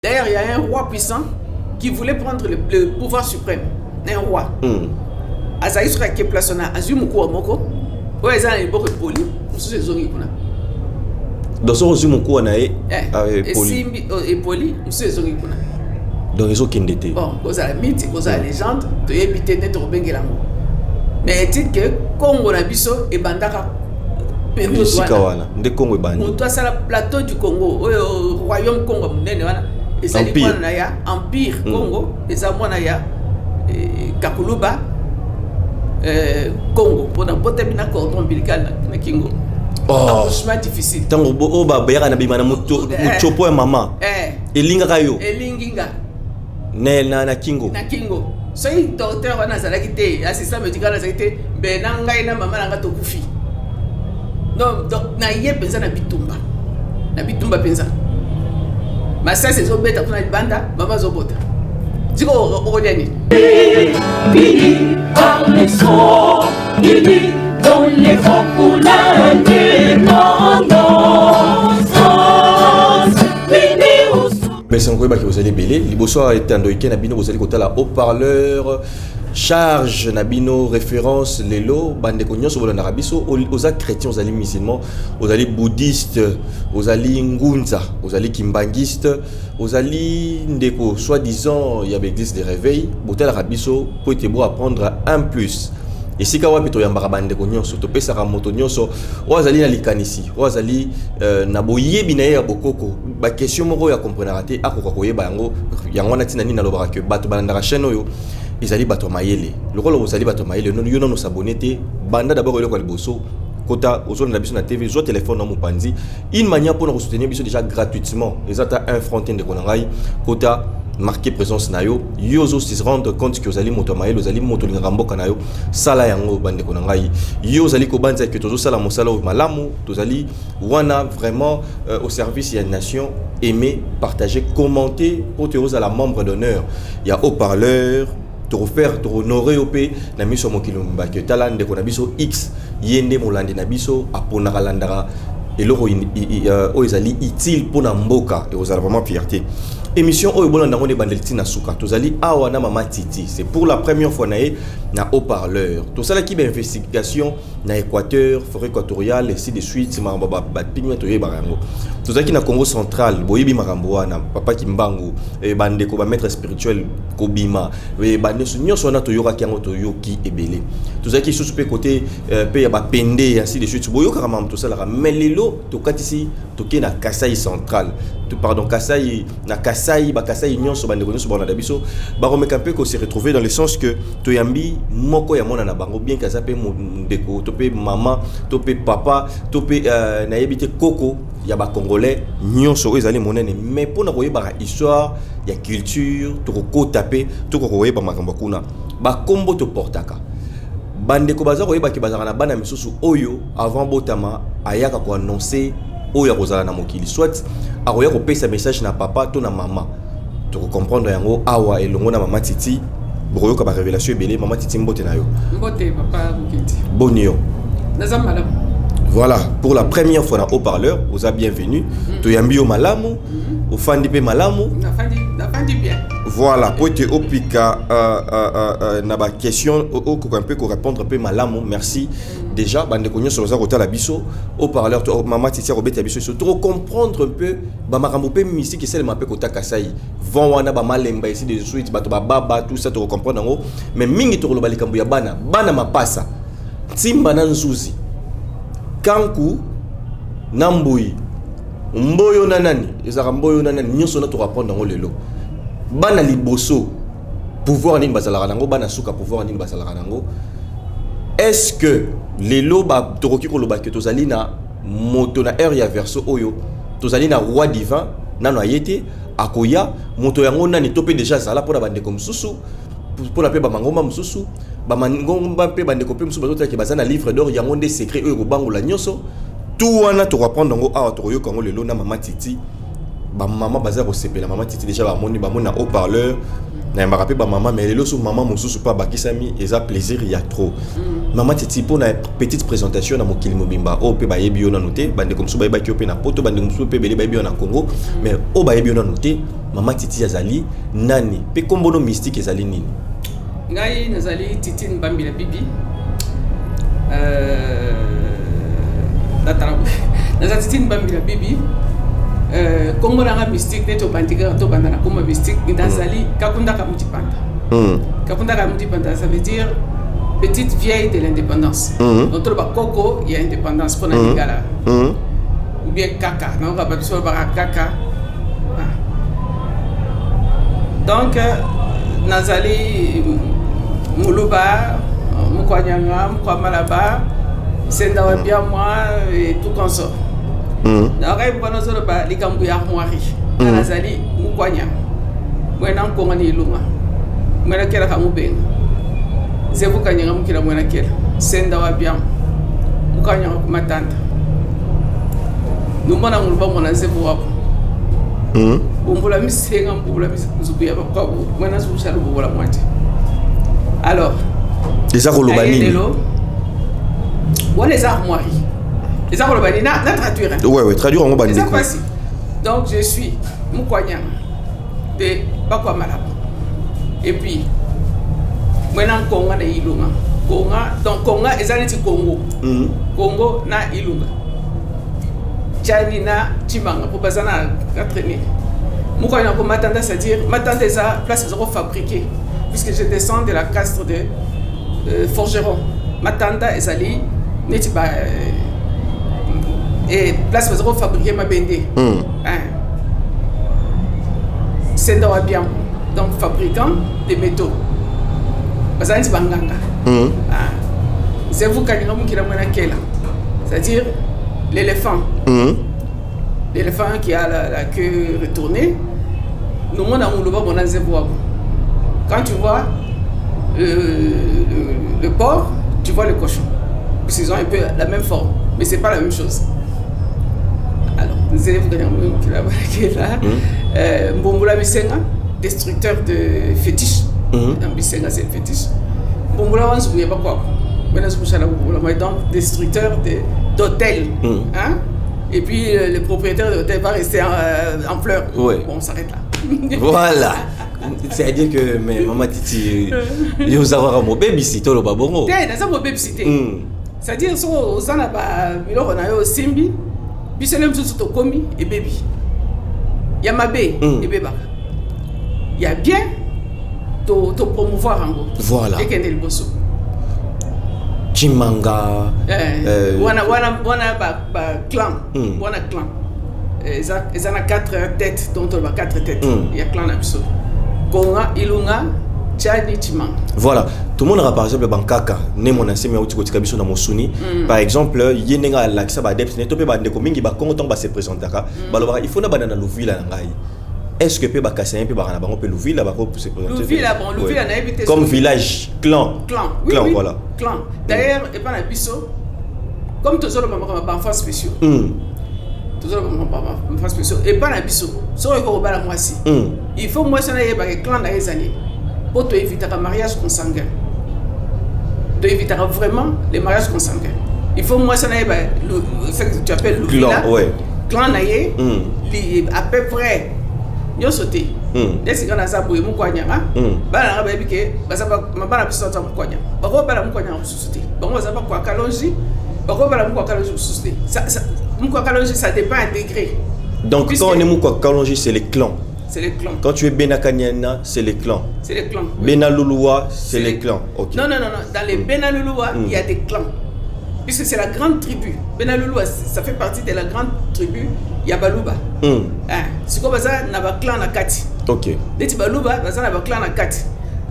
D'ailleurs, il y a un roi puissant qui voulait prendre le pouvoir suprême. Un roi. Azali soki ake place wana, azwi mokuwa moko oyo eza na liboko epoli, mosusu ezongi kuna. Donc soki ozwi mokuwa na ye, ah, epoli. Esimbi, oh, epoli, mosusu ezongi kuna. Donc ezokende te. Bon, kozala mythe, kozala légende, toyebi te nde tokobengela yango, mais est-il que Congo na biso ebandaka période esika wana. Wana nde Kongo ebandi. Moto asala plateau du Congo oyo, royaume Congo ya monene wana, ezali Empire. mwana na ya empire Congo, eza mwana ya Kakuluba Congo, mpona botami na cordon ombilical na kingo. Oh. Accouchement difficile. Ntango oyo bayaka na bima na motsopo ya mama, elingaka yo. Elingi nga. Na kingo. Na kingo. Soki docteur wana azalaki te, assistant médical azalaki te, mbe na ngai na mama na nga tokufi. Donc na ye mpenza na bitumba, na bitumba mpenza, masasi ezobeta kuna libanda, mama azobota siko okolia nini? Unis par le sang, unis dans les rangs pour l'indépendance. Unis au sang. Besango koyebaki bozali ebele liboso ya etando eke na bino, bozali kotala haut-parleur charge na bino référence. Lelo bandeko nyonso bolandaka biso, oza chrétien, ozali musulman, ozali bouddhiste, ozali ngunza, ozali kimbangiste, ozali ndeko soi-disant ya baéglise de réveil, botalaka biso po ete bo apprendre un plus. Esika wapi toyambaka bandeko nyonso, topesaka moto nyonso oyo azali na likanisi, oyo azali na boyebi na ye ya bokoko, baquestion moko oyo akomprenaka te, akoka koyeba yango. Yango wana ntina nini nalobaka ke bato balandaka chaîne oyo ezali bato ya mayele. Lokola ozali bato ya mayele, yo nano os'abonner te, banda d'abord eloko ya liboso. Kota, ozolanda biso na TV, zwa telefone na mopanzi, une manière mpona kosoutenir biso déjà gratuitement, eza ata un franc te. Ndeko na ngai, kota, marquer présence na yo. Yo ozo se rendre compte ke ozali moto ya mayele, ozali moto olingaka mboka na yo, sala yango. Bandeko na ngai, yo ozali kobanza ke tozosala mosala oyo malamu, tozali wana vraiment au service ya nation. Aimer, partager, commenter po te ozala membre d'honneur ya haut-parleur. Tokofaire, tokohonorer yo mpe na miso ya mokili mobimba ke tala ndeko na biso X, ye nde molandi na biso, aponaka, alandaka eloko oyo ezali utile mpona mboka. Ekozala vraiment fierté. Émission oyo bolanda yango nde ebandeli ntina suka. Tozali awa na mama Titi, c'est pour la première fois na ye na haut-parleur. Tosalaki bainvestigation na Équateur, forêt équatoriale, ainsi de suite, makambo bapigme toyebaka yango. Tozalaki na Congo Central, boyebi makambo wana, papa Kimbangu, bandeko bamaître spirituel kobima, banyonso nyonso wana toyokaki yango, toyoki ebele. Tozalaki lisusu mpe côté mpe ya bapende, ainsi de suite. Boyokaka makambo tosalaka. Mais lelo tokatisi, tokei na Kasai Central, pardon, Kasai, na Kasai, bakasai nyonso, bandeko nyonso balanda biso bakomeka mpe kose retrouver dans le sens que toyambi moko ya mwana na bango, bien que aza mpe ndeko to mpe mama to mpe papa to mpe nayebi te, koko ya bacongolais nyonso oyo ezali monene. Mais mpona koyebaka histoire ya culture, tokokota mpe tokoka koyeba makambo kuna, bakombo toportaka. Bandeko baza koyebaki bazalaka na bana misusu oyo avant botama ayaka koannoncer oyo akozala na mokili, soit akoya kopesa message na papa to na mama. Tokocomprendre yango awa elongo na mama Titi. Bokoyoka barévélation ebele. Mama Titi, mbote na yo. Mbote, papa Mokiti. Boni yo? Naza malamu. Voilà, pour la première fois na haut-parleur, oza bienvenu. Toyambi yo malamu, ofandi mpe malamu. Nafandi, nafandi bien. Voilà, po ete opika na baquestion, okoka mpe korépondre mpe malamu. Merci déjà. Bandeko nyonso baza kotala biso haut-parleur, mama Titi akobeta biso so tokocomprendre mpe bamakambo mpe mystique esalema mpe kota Kasai vent wana, bamalemba, ainsi de suite, bato bababa, tout ça tokocomprendre yango. Mais mingi tokoloba likambo ya bana, bana mapasa, Ntimba na Nzuzi, Kanku na Mbui, Mboyo na nani, ezalaka Mboyo na nani, nyonso wana tokoapprendre yango lelo. Bana liboso pouvoir nini bazalaka nango? Bana suka pouvoir nini bazalaka nango? Est ce que lelo tokoki koloba ke tozali na moto na ère ya Verseau oyo, tozali na roi divin? Nano aye te, akoya moto yango nani? To mpe déjà azala mpona bandeko mosusu, mpona mpe bamangomba mosusu, bamangomba mpe bandeko mpe mosusu bazotalaki baza na livre d'or, yango nde secret oyo ekobangola nyonso. Tu wana tokoapprendre yango awa, tokoyoka yango lelo na mama Titi. Bamama baza kosepela. Mama Titi, déjà bamoni, bamoni na haut-parleur. Nayambaka mpe bamama, mais lelo so mama mosusu mpe abakisami, eza plaisir ya trop. Mama Titi, mpona petite présentation na mokili mobimba oyo mpe bayebi yo nanu te, bandeko mosusu bayebaki yo mpe na Poto, bandeko mosusu mpe ebele bayebi yo na Congo, mais oyo bayebi yo nanu te, mama Titi azali nani mpe kombono mystique ezali nini? Ngai nazali Titine Bambila Bibi. Natala, naza Titine Bambila Bibi. Kombo nanga mystique, neti obandi kaka, tobanda na kombo mystique, nazali Kakundaka Mutipanda. Kakundaka Mutipanda, ça veut dire petite vieille de l'indépendance. Donc toloba koko ya indépendance mpona lingala ou bien kaka nayoka babiso balobaka kaka. Ah. Donc nazali moluba, mokwanyanga, mokwamalaba, senda wa biamwa et tout consort. Nayokai mpo nazoloba likambo ya armoirie. Nga nazali mokwanyanga, mwena nkonga ni ilunga, mwena kelaka mubenga, zevukanyanga mukila, mwena kela senda wa biamwa, mukanyanga kumatanda, numona nguluba mona nzevu wako. Bumbula misenga, mbubula nzubu ya bakwabo, mwena nzubu lububula mwati. Alors Eza koloba naye nini? Lelo wana eza armoirie, eza koloba nini? Na traduire, hein? Ouais, traduire yango Eza bandeko. Pasi. Donc je suis mukwanyanga de Bakwamalaba et puis mwena nkonga na ilunga. Konga, donc konga eza neti Congo. Congo na Ilunga, Tiani na Chimanga, mpo baza na 4 nini. Moko na ko Matanda, c'est-à-dire Matanda eza place baza kofabriquer, puisque je descends de la caste de forgeron. Matanda ezali neti ba place baza kofabriquer mabende. Hein. Senda wa bien, donc fabricant de métaux, baza neti banganga. Ah. Zevukaninga mukila mwana kela, c'est-à-dire l'éléphant, l'éléphant qui a la queue retournée. Nous, on a muluba, on a nzevu wabo. Quand tu vois le porc, tu vois le cochon, parce qu'ils ont un peu la même forme, mais c'est pas la même chose. Alors nzevukaninga mukila mwana kela, mbumbula misenga, destructeur de fétiche. Misenga, c'est le fétiche. Mbumbula wanzubu ya bakwako, mwena zukushala bumbula moi, donc destructeur de d'hôtel. Hein? Et puis le propriétaire de l'hôtel va rester en pleurs. Bon, on s'arrête là. Voilà, c'est-à-dire que, mais mama Titi, yo oza kaka mobebisi, toloba bongo? Te, naza mobebisi te. C'est-à-dire soki oza na babiloko na yo, osimbi biso nde mosusu tokomi ebebi ya mabe. Ebebaka ya bien, to promouvoir yango. Ekende liboso. Chimanga. Wana ba clan. Wana clan. Eza na quatre têtes, donc toloba quatre têtes ya clan na biso: Konga, Ilunga, Tchani, Chimanga. Voilà, tomonaka par exemple bankaka ne mona nsemi auti kotika biso na mosuni. Par exemple, ye ndenge alakisa baadepte ne to mpe bandeko mingi bakongo, ntango base présentaka, balobaka il faut na banda na luvila na ngai. Est ce que mpe bakasayen mpe baka na bango mpe luvila bako se présenter? Luvila, bon, Luvila nayebi te. Comme village, clan. Clan, oui. Clan. Oui. Voilà. Clan. D'ailleurs, epa na biso, comme tozoloba makambo ya baenfants spéciaux, tozoloba makambo ya baenfants spéciaux, epa na biso, soki okoki kobala mwasi, il faut mwasi wana ayebaka clan na ye eza nini, mpo toevitaka mariage consanguin. Toevitaka vraiment les mariages consanguins. Il faut mwasi wana ayeba ce que tu appelles luvila. Clan, ouais. Clan na ye, à peu près nyonso te. Nde sika naza boye, mokwanyanga. Bana nanga bayebi ke baza bana biso baza mokwanyanga, bakobala mokwanyanga mosusu te. Bango baza bakwakalongi, bakobala mokwakalongi mosusu te. Mokwakalongi, ça dépend un degré. Donc quand on est Mukwa Kalonji, c'est les clans. C'est les clans. Quand tu es Bena Kanyana, c'est les clans. C'est les clans, oui. Bena Lulua, c'est les clans, ok. Non, non, non, non. Dans les Bena Lulua, il y a des clans, puisque c'est la grande tribu Bena Lulua, ça fait partie de la grande tribu ya Baluba. Hein. Sikoyo baza na baclan na kati. Neti Baluba baza na baclan na kati.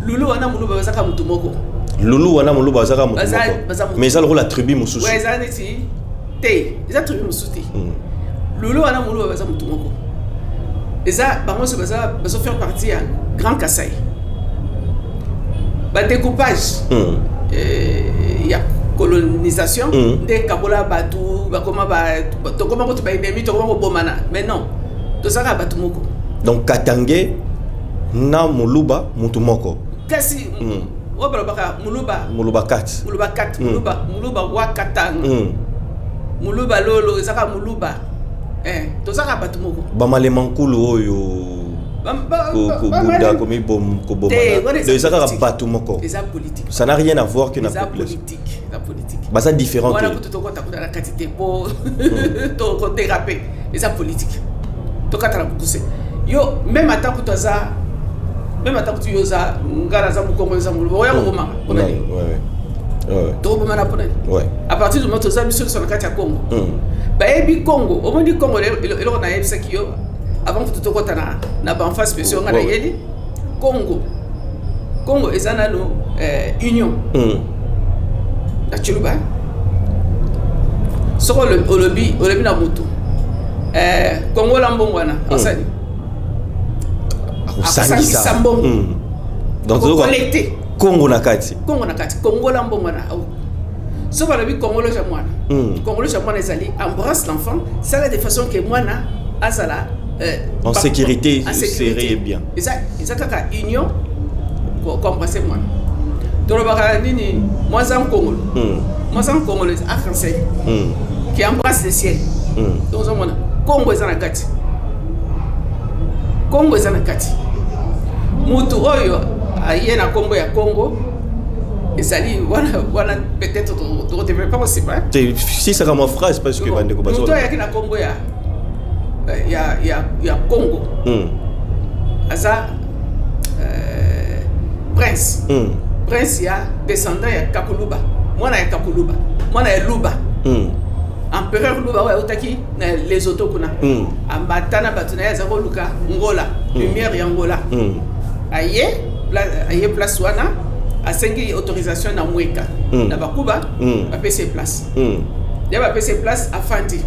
Lulu wana Moluba bazaka motu moko. Lulu wana Moluba azaka motu moko. Baza motu. Mais eza lokola tribu mosusu. Ouais, eza neti te, eza tribu mosusu te. Lulu wana Moluba baza motu moko. Eza bango nyonso baza bazofaire partie ya Grand Kasai. Badécoupage ya colonisation nde kabola bato, bakoma tokoma kutu baennemi, tokoma kobomana, mais non, tozalaka bato moko. Donc katangais Na moluba mutu moko. Kasi oyo balobaka moluba. Moluba kati. Moluba kati, moluba, moluba wakatanga, moluba lolo, ezaka moluba. Tozaka bato moko. Bamalema nkulu oyo kobuda kobomana, eza kaka bato moko. Eza politique. Ça n'a rien à voir que na eza population. Politique, eza politique. Baza différent. Wana te. Kutu tokɔta kuna na kati te po tokodéraper. Eza politique, tokata na bokuse. Yo même ata kutu aza, même ata kutu yo oza, nga naza mokongo, eza moluba, oya kobomaka mpona nini? Tokobomana mpona nini? À partir du moment toza biso nyonso na kati ya Congo, bayebi Congo, omoni Congo, eloko nayebisaki yo avant kutu tokɔta na baenfant spéciaux, nga nayeli Congo. Congo eza nano union na Tshiluba. Soki olobi na motu kongola mbongo wana, asali akosangisa mbongo. Donc collecte. Kongo na kati. Kongo na kati, kongola mbongo wana. Soki balobi kongoloja mwana, kongoloja mwana ezali embrasse l'enfant, sala de façon que mwana azala en sécurité, serré et bien. Eza kaka union, koembrasser mwana. Tolobaka nini? Mwaza nkongolo, mwaza nkongolo eza arc-en-ciel qui embrasse le ciel. Donc ozomona Kongo eza na kati, Kongo eza na kati. Mutu oyo aye na nkombo ya Kongo ezali wana. Wana peut-être tokodévelopper nsima. Sisaka mwa phrase parce que bandeko Moto ayaki na nkombo ya Congo aza prince, prince ya descendant ya Kakuluba, mwana ya Kakuluba, mwana ya Luba, empereur Luba oyo autaki na Lesotho kuna. Ambata na bato na ye, aza koluka Ngola, lumière ya Ngola. Aye place wana, asengi autorisation na Mweka, na Bakuba. Bapesi ye place. Ye bapesi ye place, afandi.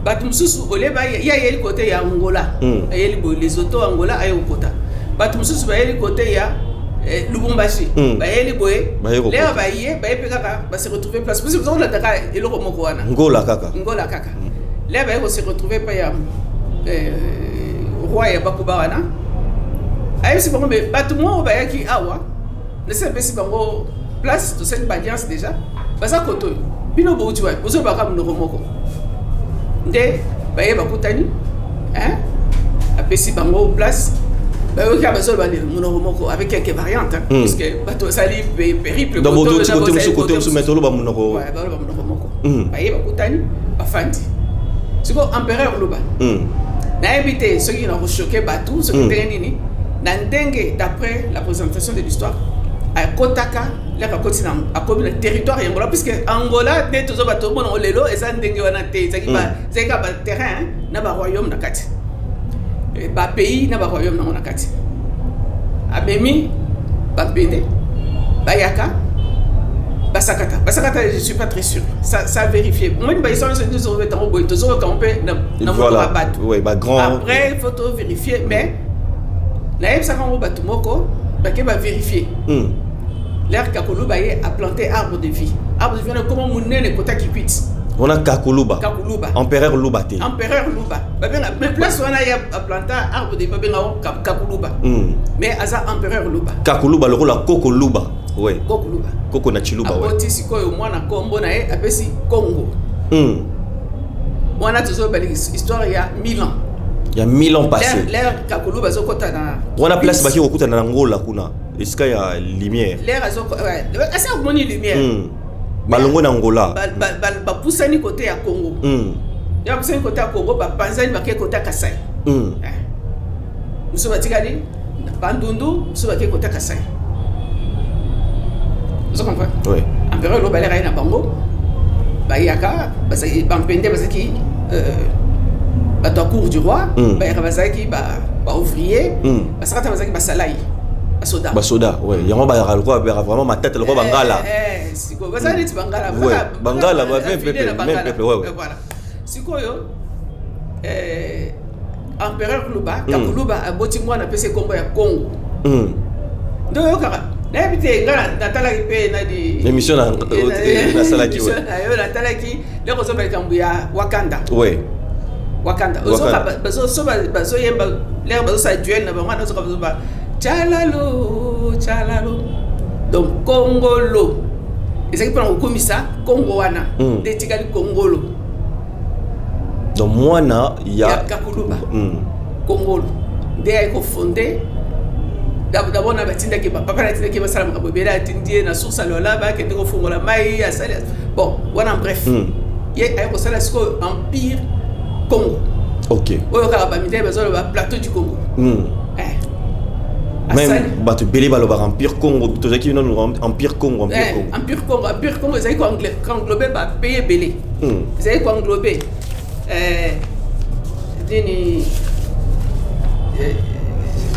Bato mosusu olie ye ayeli côté ya Angola, ayeli boye Lesotho, Angola, aye kokota. Bato mosusu bayeli côté ya Lubumbashi, bayeli boye. Leo baye mpe kaka base retrouver place parce que olandaka eloko moko wana. Ngola kaka. Ngola kaka. Leo baye kose retrouver epai ya roi ya Bakuba wana. Ayebisi bango: me bato moko bayaki awa, nasi apesi bango place, tosali baalliance déjà, baza kote oyo, bino bouti wapi? Bozolobaka monoko moko. Nde baye bakutani, apesi bango place. Bayoki bazoloba monoko moko avec quelques variantes, puisque bato basali périple. Donc côté mosusu, côté mosusu, mais toloba monoko. Baloba monoko moko. Baye bakutani, bafandi. Sikoyo empereur Luba, nayebi te soki na kochoquer bato, soki ndenge nini, na ndenge d'après la présentation de l'histoire, akotaka leka akoti na akomi na territoire ya Angola, puisque Angola nde tozoba tomona ngo lelo eza ndenge wana te. Ezalaki kaka baterrain na baroyaume na kati, bapays na baroyaume nango na kati. Amemi bampende, bayaka, basakata. Basakata, je suis pas très sûr, ça vérifié. Omoni bahistoire nyonso tozobeta yango boye, tozoyoka ngo mpe na monoko ya bato. Après faut to vérifier, mais nayebisaka yango bato moko bake bavérifier. L'heure Kakuluba ye aplanté arbre de vie, arbre de vie wana ekoma monene ekota Kikwit. Wana Kakuluba? Kakuluba. Empereur Luba te? Empereur Luba. Babenga mais place wana ye aplanta arbre de vie, babenga yango Kakuluba, mais aza empereur Luba. Kakuluba lokola koko Luba, ouais. Koko Luba. Koko na Chiluba, ouais. Aboti sikoyo mwana, nkombo na ye apesi Congo. Wana tozoyeba histoire ya 1000 ans. Ya 1000 ans passé. L'heure Kakuluba azokɔta na Wana place baki kokutana na Ngola kuna, esika ya lumière. L'heure asi akomoni lumière. Balongo na Ngola. Bapusani côté ya Congo. Ya bapusani côté ya Congo, bapanzani, bake côté ya Kasai. Mosusu batikali Bandundu, mosusu bake côté ya Kasai. Ozo comprendre? Oui. Empereur Luba aleka ye na bango, bayaka, bampende bazalaki bato ya cour du roi. Bayaka bazalaki baouvrier, basakata bazalaki basalai, basoda. Basoda, ouais. Yango bayaka lokola, bayaka vraiment matata lokola bangala. Sikoyo bazali neti bangala. Bangala, même peuple, même peuple, ouais. Voilà, sikoyo empereur Luba, Kakuluba, aboti mwana, apesi nkombo ya Congo. Nde oyokaka, nayebi te, nga natalaki mpe nani. Émission nasalaki. Yo natalaki leko ozoba likambo ya Wakanda. Wakanda. Wakanda. Ozoka so bazoyemba lere, bazosala duel na bango wana, ozoka bazoba tchalalo tchalalo. Donc Kongolo ezalaki mpona kokomisa Kongo wana. Nde etikali Kongolo. Donc mwana ya Ya Kakuluba. Kongolo nde ayi kofonder d'abord na batindaki, bapapa natindaki basala makambo ebele. Atindi ye na source alola, bakende kofongola mai, asali bon wana, bref. Ye ayi kosala sikoyo empire Congo. Oyo kaka bamindele bazoloba plateau du Congo. Eh. Même Asali bato ebele balobaka empire Congo, tozalaki nanu empire Congo, empire Congo. Empire Congo, empire Congo ezali koenglober bapays ebele. Ezali koenglober nini,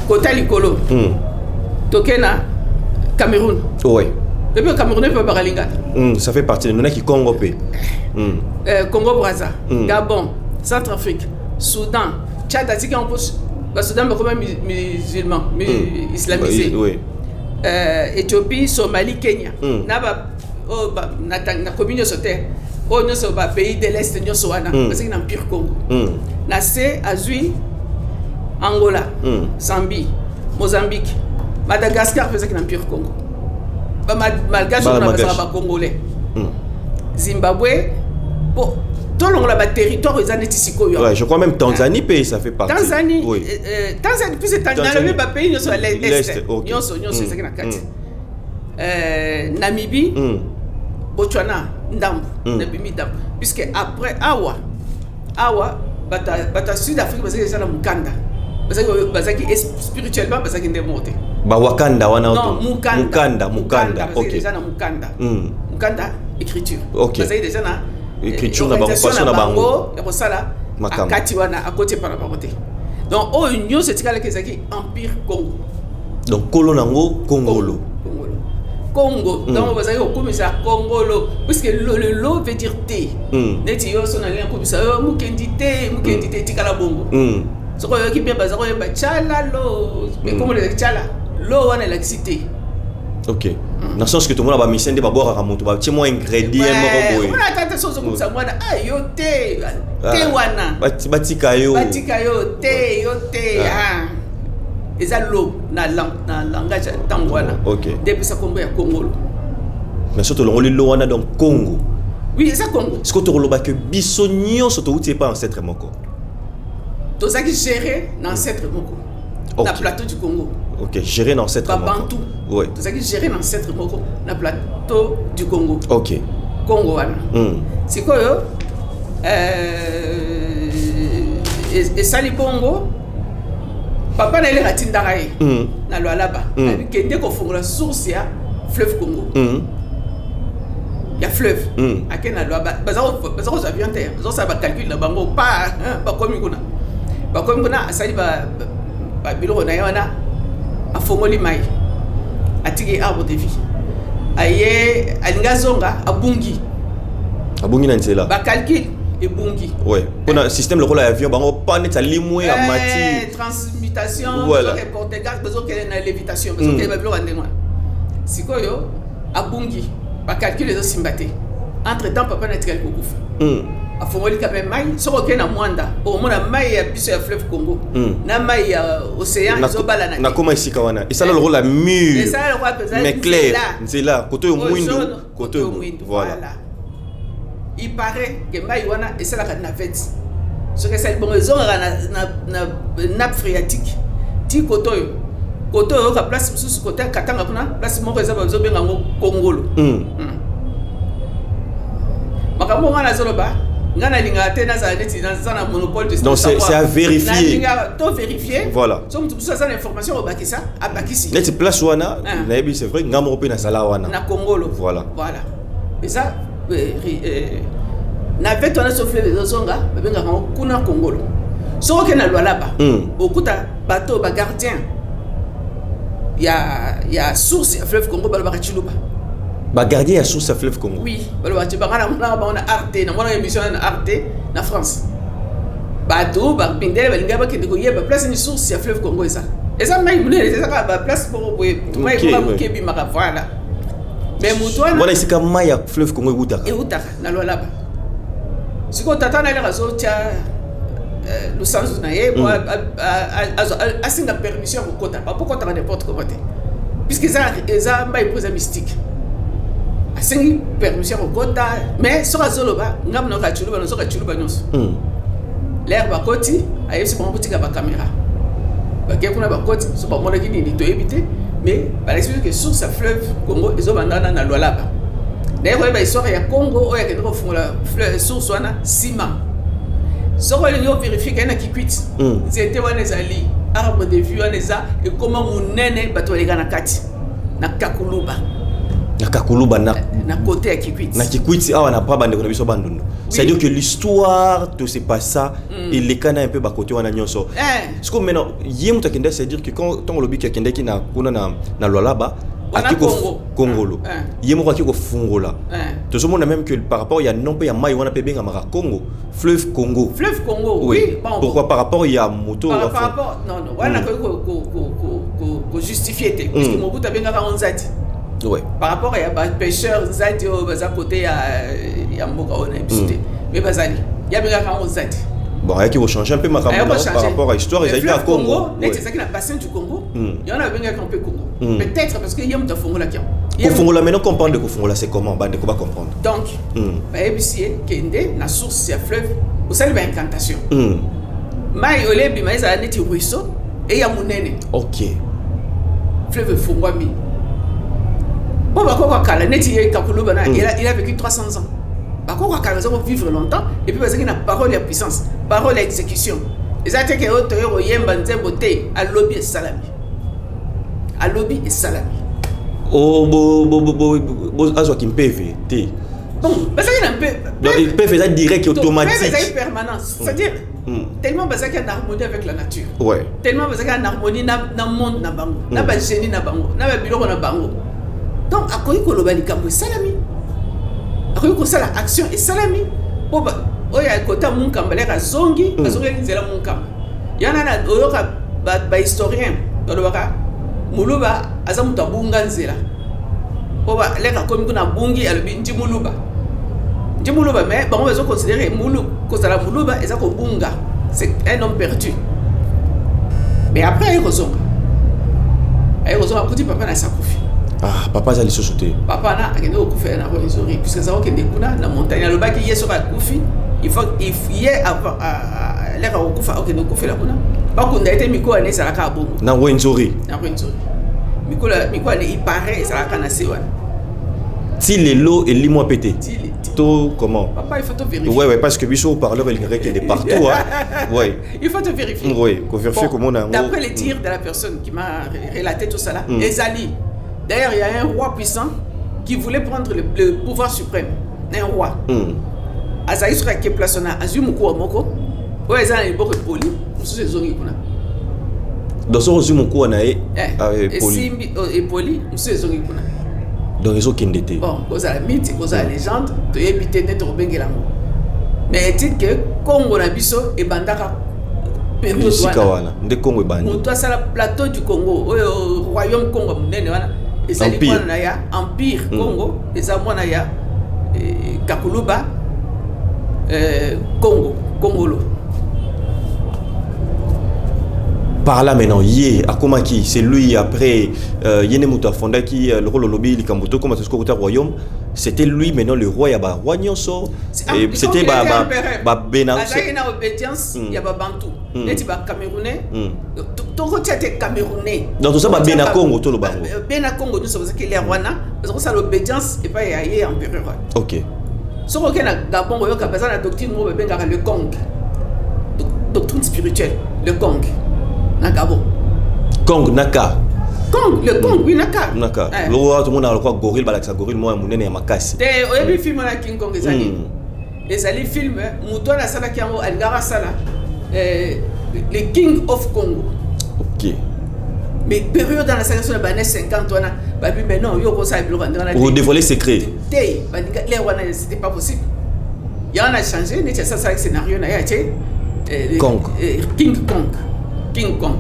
kota likolo, toke na Cameroun. Et puis Cameroun mpe babaka lingala. Ça fait partie de nonaki Congo mpe. Congo Braza, Gabon, Centrafrique, Soudan, Tchad atiki yango mpo Basoudan bakoma musulman, islamisé. Éthiopie, Somalie, Kenya, na ba oyo nakomi nyonso te, oyo nyonso bapays de l'Est nyonso wana bazalaki na empire Congo. Na se azwi Angola, Zambie, Mozambique, Madagascar mpe ezalaki na empire Congo. Bamalgache Bana wana Malgache. bazalaka bacongolais. Zimbabwe, po tolongola baterritoire eza neti sikoyo. Ouais, je crois même Tanzanie pays, ça fait partie. Tanzanie. Oui. Tanzanie plus, Tanzanie. nalobi bapays nyonso ya l'Est. L'Est, ok. Nyonso nyonso ezalaki na kati. Namibie, Botswana ndambu. Nabimi ndambu puisque après awa awa bato ya Sud Afrique bazalaki eza na mokanda, bazalaki spirituellement bazalaki nde moko te. Bawakanda wana? Non, mukanda. Mukanda, mukanda. Bazalaki déjà na mukanda. Mukanda, écriture. Bazalaki déjà na écriture na bango, organisation. Façon na bango. Ya kosala. Makambo. Akati wana, akoti epa na bango te. Donc oyo nyonso etikalaki ezalaki empire Congo. Donc kolo nango Kongolo. Kongolo, Congo. Donc bazalaki kokomisa Kongolo puisque le lo veut dire te. Neti yo so nalingi akomisa yo mokendi te, mokendi te, etikala bongo. Soki oyoki bien, baza koyemba tyala lo, mais kombo ezalaki tyala lo wana elakisi te. Ok, na sens que tomona bamusicien nde babwakaka moto, batie mwa ingrédient moko boye. Omona ata te so ozokomisa mwana, ah, yo te te wana. Batika yo. Batika yo te, yo te. Ah. Eza lo na langage ya ntango wana. Nde epesa nkombo ya Kongolo. Mais so tolongoli lo wana, donc Congo. Oui, eza Congo. Sikoyo tokoloba ke biso nyonso touti epa ancêtre moko? Tozalaki géré na ancêtre moko na plateau du Congo. Ok, géré na ancêtre moko. Babantu. Tozalaki géré na ancêtre moko na plateau du Congo. Congo wana. Sikoyo esali bongo, papa na eleka atindaka ye na Lwalaba. Kende kofongola source ya fleuve Congo, ya fleuve. Ake na Lwaba, baza kozwa avion te, baza kosala bacalcul na bango pa bakomi kuna. Bakomi kuna, asali babiloko na ye wana, afongoli mai, atiki arbre de vie, aye alingi azonga, abungi. Abungi na nzela. Bacalcul ebungi. Ouais, mpona système lokola ya avion, bango pa neti alimwe, amati. Transmutation. Bazokende gaz, bazokende na lévitation, bazokende babiloko ya ndenge wana. Sikoyo abungi, bacalcul ezosimba te. Entre temps papa natikali kokufa. Afongoli quand même mai. Soki okei na Mwanda, okomona mai ya biso ya fleuve Congo na mai ya océan ezobalana te. Nakoma esika wana, esala lokola mur. Esala lokola mpenza mais clair. Nzela. Nzela kote oyo oyo mwindu, jaune, kote oyo mwindu. Voilà. Voilà, il paraît ke mai wana esalaka navette. Soki esali bongo, ezongaka na nappe phréatique ti kote oyo, kote oyo oyoka place mosusu, kote ya Katanga kuna, place moko eza bazobenga yango Kongolo. Makambo nga nazoloba, nga nalingaka te nazala neti naza na monopole de Donc, savoir. C'est à vérifier. Nalingaka to vérifier. Voilà. So moto mosusu aza na information obakisa, abakisi. Neti place wana, Ah. nayebi, c'est vrai, nga moko mpe nazala wana. Na Kongolo. Voilà. Voilà, eza navette wana, so fleuve ezozonga, babengaka yango kuna Kongolo. Soki okende na Lwalaba, okuta bato bagardien ya source ya fleuve Congo balobaka Chiluba. Bagardien ya source ya fleuve Congo? Oui, balobaka Chiluba. Nga namonaka bango na Arte, namonaka émission wana na Arte na France. Bato bapindele balingai bakende koyeba place ni source ya fleuve Congo eza. Eza mai monene, eza kaka baplace moko boye, mai moko moke ebimaka. Voilà, mais motu wana Wana esika mai ya fleuve Congo ewutaka. Eutaka na Lwalaba. Sikoyo tata na elaka azotya Lusanzu na ye po asenga permission ya kokota, po kotaka n'importe comment te, puisque eza mbai mpo eza mystique. Asengi permission ya kokota, mais soki azoloba, ngambo nayoka tshiluba, nazoka tshiluba nyonso. L'heure bakoti, ayebisi bango kotika bacaméra. Bakei kuna, bakoti, so bamonaki nini toyebi te, mais balakisi biso ke source ya fleuve Congo ezobanda wana na Lwalaba. Naye koyeba histoire ya Congo oyo akende kofungola source wana nsima. Soki olingi ovérifier, kei na Kikwit. Nzete wana ezali arbre de vie wana, eza ekoma monene, bato baleka na kati na Kakuluba. Na Kakuluba na Na côté ya Kikwit. Na Kikwiti awa, na pa bandeko na biso Bandundu. C'est-à-dire que l'histoire to se passa elekana un peu bakote wana nyonso. Sikoyo maintenant, ye moto akendaki, c'est-à-dire que quand ntango olobi ke akendaki na kuna na Lwalaba, Wana aki Congo. Kongolo. Ye moko aki kofungola. Tozomona même que par rapport ya nom mpe ya mai wana mpe ebengamaka Congo, fleuve Congo. Fleuve Congo. Oui, bon. Pourquoi? Par rapport ya moto Par rapport, non, wana koki kojustifier te, puisque Mobutu abengaka ngo Nzadi. Par rapport ya bapêcheur Nzadi oyo baza côté ya mboka oyo na biso te, mais bazali, ye abengaka ngo Nzadi. Bon, ayaki kochanger un peu makambo Ayaki na kochanger. par rapport à histoire, Mais ezalaki kaka fleuve Congo. Neti ezalaki na bassin du Congo, yango na babengaka mpe Congo. Peut-être parce que ye moto afungolaki yango. Kofungola maintenant, comprendre de kofungola, c'est comment? Bandeko bacomprendre. Donc bayebisi ye: kende na source ya fleuve, osali baincantation, mai olebima, ezala neti ruisseau eya monene. Fleuve efungwami mpo bakoko kala neti ye Kakuluba na il a vécu 300 ans. Bakoko kala baza vivre longtemps et puis bazalaki na parole ya puissance, parole ya exécution. Eza te ke oyo toye koyemba nzembo te. Alobi, esalami. Alobi, esalami. O bo bo bo bo bo azwaki mpeve te? Bon, bazalaki na mpe Donc mpeve eza direct, mpeve automatique. Ezalaki permanence, c'est-à-dire tellement bazalaki en harmonie avec la nature, tellement bazalaki en harmonie na monde na bango, na bagénie na bango, na babiloko na bango. Donc akoki koloba likambo, esalami. Akoki kosala action, esalami. Mpo oyo akota Munkamba, leka azongi, azongeli nzela Munkamba yana na oyoka bahistorien balobaka moluba aza moto abunga nzela, mpo leka akomi kuna, abungi, alobi ndi moluba, ndi moluba. Mais bango bazoconsidérer mulu kozala moluba eza kobunga, c'est un homme perdu. Mais après aye kozonga, aye kozonga, akuti papa na asakufi. Ah, papa aza lisusu te? Papa na akende kokufela na Rwenzori, puisque aza kokende kuna na montagne. Alobaki ye soki akufi, il faut ye leka kokufa, akende kokufela kuna, bakunda ye te. Mikolo wana ezalaka ya bongo. Na Rwenzori? Na Rwenzori. Mikolo wana, il paraît, ezalaka na se wana. Ti lelo elimwa mpe te to comment? Papa, il faut te vérifier. Ouais, parce que biso haut-parleur elingaka ekende partout, hein. Ouais. Il faut te vérifier. Ouais, kovérifier. Bon, komona yango. D'après les dires de la personne qui m'a relaté tout cela, ezali. D'ailleurs, il y a un roi puissant qui voulait prendre le pouvoir suprême, un roi azali soki ake place wana, azwi mokuwa moko oyo eza na liboko epoli, mosusu ezongi kuna. Donc soki ozwi mokuwa na ye, ah, epoli. Esimbi, oh, epoli, mosusu ezongi kuna. Donc ezokende te. Bon, kozala mythe, kozala légende, toyebi te nde tokobengela yango, mais est-il que Congo na biso ebandaka période esika wana. Wana nde Congo ebandi. Moto asala plateau du Congo oyo, royaume Congo ya monene wana, ezali Empire. mwana ya empire Congo, eza mwana ya Kakuluba, Congo, Kongolo. Par là maintenant, ye akomaki, c'est lui après, ye nde moto afondaki, lokola olobi likambo tokoma tosoki kota royaume, c'était lui maintenant le roi ya baroi nyonso. Et c'était ba ba ba bena Azalaki na obédience ya babantu, neti bacamerounais. Tokotia te Camerounais. Donc toza babena Congo, toloba yango. Bena Congo nyonso bazalaki l'heure wana, baza kosala obédience epai ya ye empereur wana. Soki okei na Gabon, oyoka baza na doctrine moko babengaka le Kong, doctrine spirituelle, le Kong na Gabon. Kong naka? Kong, le Kong, oui, naka. Naka. Eh. Loko tomona lokwa gorille, balakisa gorille moko ya monene ya makasi. Te, oyebi film wana King Kong ezali ezali film moto wana asalaki yango, alingaka asala le King of Congo. Mais période wana asalaki so na bane 50 wana, babi: mais non, yo okosala biloko ya ndenge wana te. Odévoiler secret. Te, balinga l'heure wana, c'était pas possible. Yango na changé, neti asalaki scénario na ye, atie Kong. King Kong, King Kong,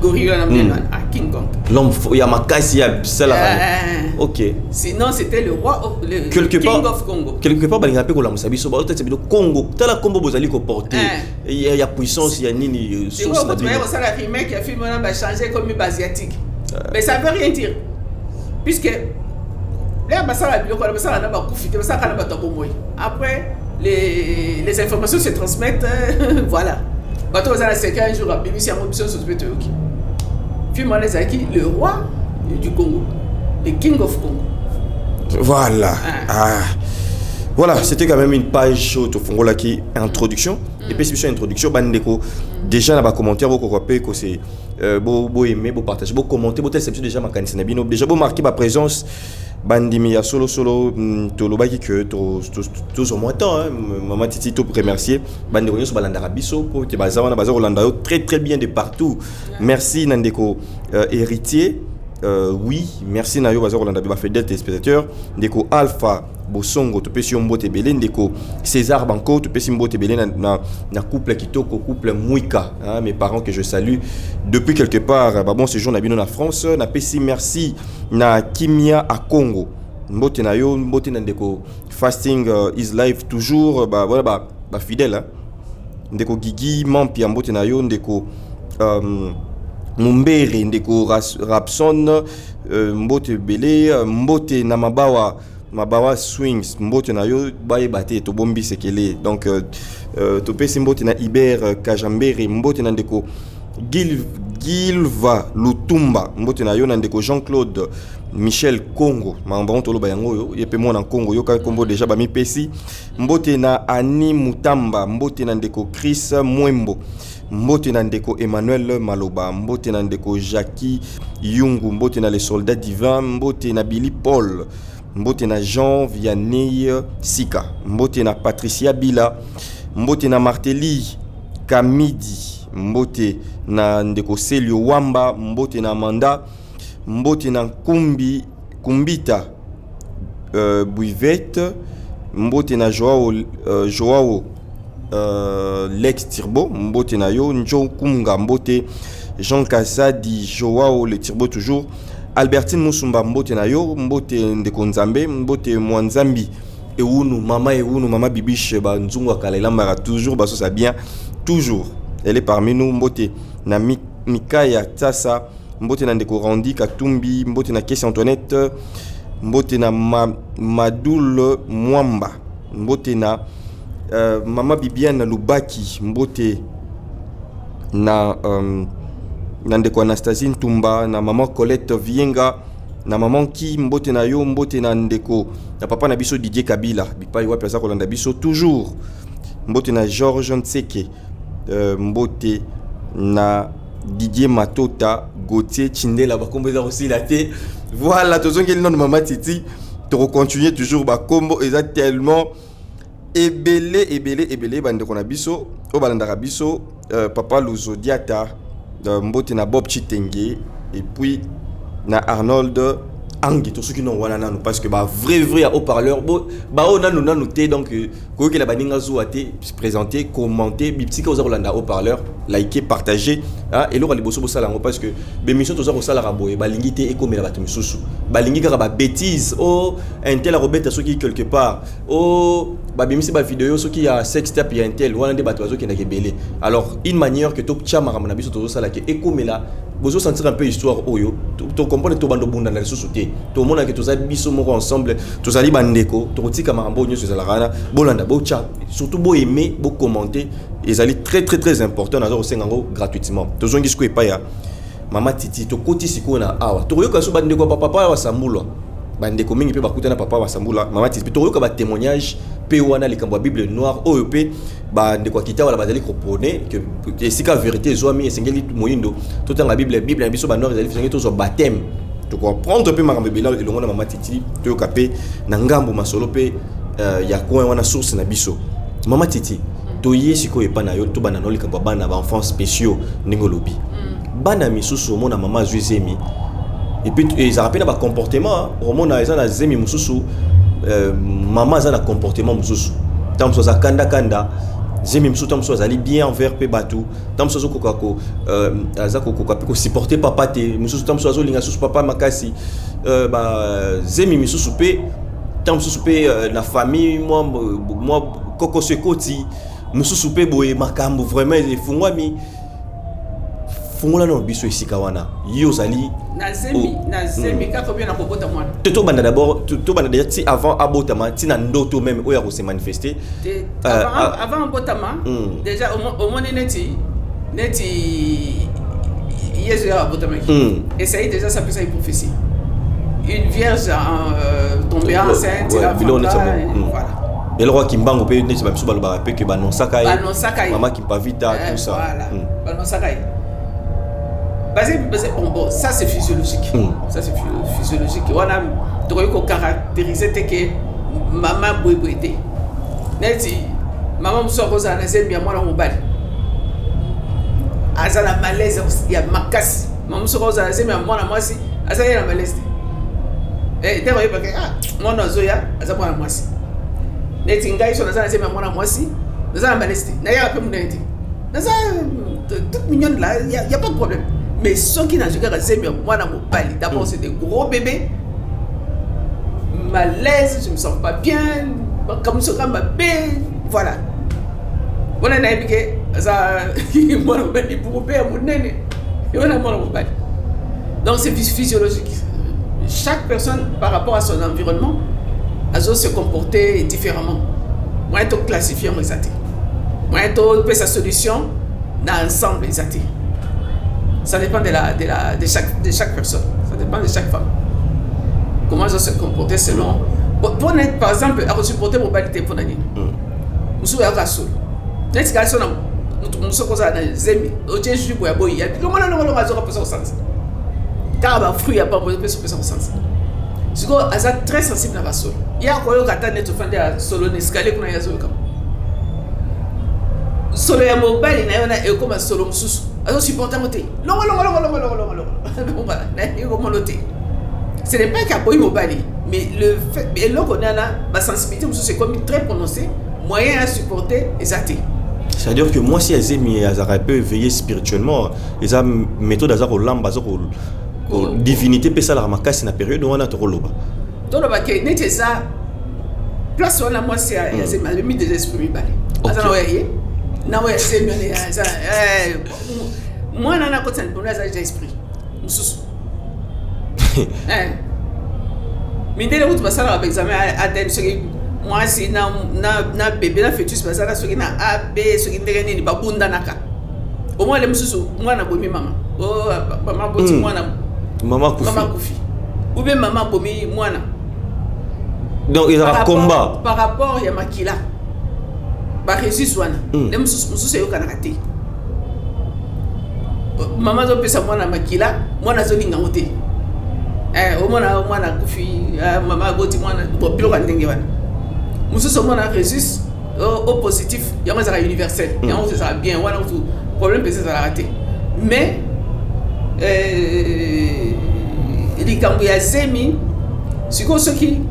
gorille wana monene wana. Ah, King Kong. L'homme ya makasi ya salaka. Ok. Sinon, c'était le roi of, le Quelque King part, of Congo. Quelque part balingaka mpe kolamusa biso, baotati bino Congo, tala kombo bozali koporte ya puissance ya nini, source na bino. Kosala remake ya film wana, bachange komi baasiatique, mais ça veut rien dire, puisque lere basala biloko wana, basala na bakufi te, basalaka na bato ya bomoi. Après, les informations se transmettent, voilà. Bato baza na secret, un jour abimisi yango, biso nyonso mpe toyoki. Film wana ezalaki le roi du Congo, le King of Congo. Voilà. Ah. Ah. Voilà, c'était quand même une page oyo tofungolaki, introduction. Epesi biso introduction. Bandeko, déjà na bacommentaire bokoka mpe kose boaime, bopartage, bocommenter, botalisa biso déjà makanisi na bino, déjà bomarke baprésence. Bandimi ya solosolo, tolobaki ke tozwa mwa temps, hein, mama Titi, to remercier bandeko nyonso balandaka biso po te baza wana, baza kolanda yo très très bien de partout. Merci na ndeko Héritier, oui, merci na yo, baza kolanda ba bafidèle téléspectateur. Ndeko Alpha Bosongo, topesi yo mbote ebele. Ndeko César Banco, topesi mbote ebele na couple kitoko, couple Mwika, hein, mes parents que je salue depuis quelque part. Ba bon séjour na bino na France. Napesi merci na Kimia à Congo, mbote na yo. Mbote na ndeko Fasting is Live toujours, ba voilà, ba fidèle, hein. Ndeko Gigi Mampia, mbote na yo. Ndeko Mumbere, ndeko Rapson, mbote ebele. Mbote na Mabawa, Mabawa Swings, mbote na yo. Bayeba te tobombi sekele. Donc topesi mbote na Iber Kajambere, mbote na ndeko Gilva Lutumba, mbote na yo. Na ndeko Jean-Claude Michel Congo, makambo yango toloba yango oyo, ye mpe mwana Congo, yoka nkombo déjà bamipesi. Mbote na Ani Mutamba, mbote na ndeko Chris Mwembo, mbote na ndeko Emmanuel Maloba, mbote na ndeko Jackie Yungu, mbote na les soldats divins, mbote na Billy Paul, mbote na Jean Vianney Sika, mbote na Patricia Bila, mbote na Marteli Kamidi, mbote na ndeko Selio Wamba, mbote na Amanda, mbote na Nkumbi Kumbita Buivette, mbote na Joao Lex Tirbo, mbote na yo. Njo Kunga, mbote. Jean Kazadi, Joao le Tirbo toujours. Albertine Musumba, mbote na yo. Mbote ndeko Nzambe, mbote Mwanzambi Ewunu, mama Ewunu, mama Bibiche, banzungu akala elambaka toujours basosa bien, toujours elle est parmi nous. Mbote na Mikaya Tasa, mbote na ndeko Randi Katumbi, mbote na Kesi Antoinette, mbote na Madul Mwamba, mbote na mama Bibiane Lubaki, mbote na ndeko Anastasie Ntumba, na mama Colette Vienga, na mama Ki, mbote na yo. Mbote na ndeko na papa na biso Didier Kabila, bipai wapi aza kolanda biso toujours. Mbote na Georges Ntseke, mbote na Didier Matota, Gauthier Chindela. Bakombo eza kosila te. Voilà, tozongeli nano mama Titi, tokocontinue toujours. Bakombo eza tellement ebele, ebele, ebele. Bandeko na biso oyo balandaka biso, papa Luzodiata, mbote na Bob Chitenge et puis na Arnold Angi. Tosoki non wana nanu, parce que ba vrai vrai ya haut-parleur bo bao nanu nanu te. Donc koyokela baninga zuwa te, présenter, commenter bipsika oza kolanda haut-parleur, liker, partager, ah, eloko ya liboso bosala yango, parce que bémission toza kosalaka boye, balingi te ekomela bato misusu, balingi kaka babêtise o intel akobeta soki quelque part o babimisi bavideo soki ya sex tape ya intel wana nde bato bazokendaka ebele. Alors, une manière que totia makambo na biso tozosalaka ekomela, bozosentir un peu histoire oyo, tocomprendre, tobanda obundana lisusu te, tomonaka toza biso moko ensemble, tozali bandeko, tokotika makambo oyo nyonso ezalaka wana. Bolanda, botya surtout, boaime, bocommenter, ezali très très très important. Naza kosenga yango gratuitement. Tozongi sikoyo epai ya mama Titi. Tokoti sikoyo na awa, tokoyoka so bandeko ya papa Basambulwa, bandeko mingi mpe bakutana papa Basambula, mama Titi, mpe tokoyoka batémoignage mpe wana likambo ya Bible noire oyo mpe bandeko ya Kitawala bazali koprôner ke esika vérité ezwami, esengeli moyindo totanga Bible, Bible na biso banoir ezali, esengeli tozwa baptême. Tokoprendre mpe makambo ebele elongo na mama Titi, toyoka mpe na ngambo masolo mpe ya coin wana, source na biso. Mama Titi, toye sikoyo epai na yo, tobanda na likambo ya bana, baenfants spéciaux. Ndenge olobi, bana misusu omona mama azwi zemi et puis ezalaka mpe na bacomportement. Omona eza na zemi mosusu, mama aza na comportement mosusu, ntango mosusu aza kandakanda. Zemi mosusu, ntango mosusu azali bien envers mpe bato, ntango mosusu azokoka ko aza kokoka mpe kosupporter papa te. Mosusu, ntango mosusu azolinga susu papa makasi. Bazemi misusu mpe, ntango mosusu mpe na famille mwa kokoso ekoti. Mosusu mpe boye, makambo vraiment efungwami. Fungola na biso esika wana yo ozali. Na zemi, na zemi kaka obie na kobota mwana? Te, tobanda d'abord, tobanda déjà ti avant abotama, ti na ndoto même oyo akose manifester. Te, avant abotama, déjà omoni neti Yesu ya abotamaki, Esaïe déjà sapesaki prophétie: une vierge tombée enceinte, ouais, il voilà. Eloko ya Kimbangu mpe, neti bamisu balobaka mpe ke banonsaka ye. Banonsaka ye. Mama Kimpavita, tout ça. Voilà, banonsaka ye. Basé, bon, ça c'est physiologique. Ça c'est physiologique. Wana tokoki kocaractériser te ke mama boyeboye te. Neti mama mosusu akozala na zemi ya mwana mobali, aza na malaise ya makasi. Mama mosusu akozala na zemi ya mwana mwasi, aza ye na malaise te. Ntango oyebaka: ah, mwana azoya aza mwana mwasi. Neti ngai, so naza na zemi ya mwana mwasi, naza na malaise te, nayaka mpe monene te, naza toute mignonne là, y a pas de problème. Mais soki nazwi kaka zemi ya mwana mobali, d'abord c'est des gros bébés, malaise, je me sens pas bien, makambo soka mabe. Voilà, wana nayebi ke aza mwana mobali, buku mpe ya monene wana mwana mobali. Donc c'est physiologique. Chaque personne, par rapport à son environnement, azo se comporter différemment. Moyen to classifier yango eza te, moyen topesa solution na ensemble eza te. Ça dépend de la, de la, de chaque, de chaque personne, ça dépend de chaque femme, comment azo se comporter selon. Mpona par exemple akosupporter mobali te, mpona nini? Mosusu ayaka solo neti kaka so na motu mosusu kozala na zemi, otie jus boya boyi ya longola longolongo, azoka mposa kosanza kaka bafruit ya pambo epesa kopesa kosanza. Sikoyo aza très sensible na basolo. Ye akoyoka ata neti ofandi ya solo na escalier kuna, ye azoyoka solo ya mobali na ye wana, ekóma solo mosusu, azosupporte yango te. Longo longo longo longo longo longo longo, nayebi komono te. Ce n'est pas qu'aboyi mobali, mais le fait eloko nana basensibilité mosusu ekomi très prononcé, moyen à supporter eza te. C'est-à-dire que mwasi azemi azalaka peu éveillé spirituellement, eza méthode aza kolamba, aza ko divinité mpe esalaka makasi na période wana, tokoloba. Toloba ke neti eza place wana, mwasi ya zemi abemi déjà esprit mibale. Aza na oyo ya ye na oyo ya zemi wana. Aza mwana na akotisa libondo, aza déjà esprit mosusu. Mindele kutu basalaka baexamen ADN, soki mwasi na bébé na fœtus bazala soki na A B soki ndenge nini, babundanaka. Omwana mosusu, mwana abomi mama, mama aboti mwana. Mama akufi. Mama akufi ou bien mama abomi mwana. Donc ezalaka combat. Par rapport ya makila, barhésus wana nde mosusu eyokanaka te. Mama azopesa mwana makila, mwana azolinga yango te. Omona mwana akufi, mama aboti mwana. Biloko ya ndenge wana mosusu, omona rhésus O positif, yango ezalaka universel, yango ezalaka bien wana, kutu problème mpenza ezalaka te. Mais likambo ya zemi sikoyo, soki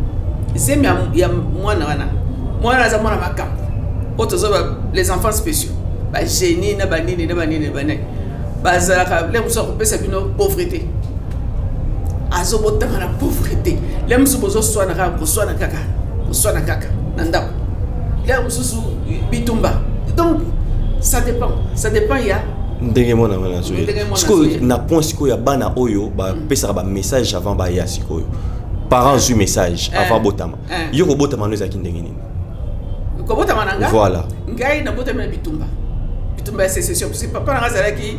zemi ya mwana wana, mwana aza mwana makambo oyo tozoba les enfants spéciaux, bagénie na banini na banini na banini, bazalaka le mosusu akopesa bino pauvreté, azobotama na pauvreté. Le mosusu bozoswana kaka, koswana kaka, koswana kaka na ndako. Le mosusu bitumba. Donc ça dépend, ça dépend ya ndenge mwana wana azoyela. Ndenge mwana Sikoyo azoyela. na point sikoyo ya bana oyo bapesaka bamessage avant baya, sikoyo parent azwi message avant botama, yo kobotama no ezalaki ndenge nini? Kobotama na nga? Voilà. Ngai nabotami na bitumba, bitumba ya sécession, parce que papa na nga azalaki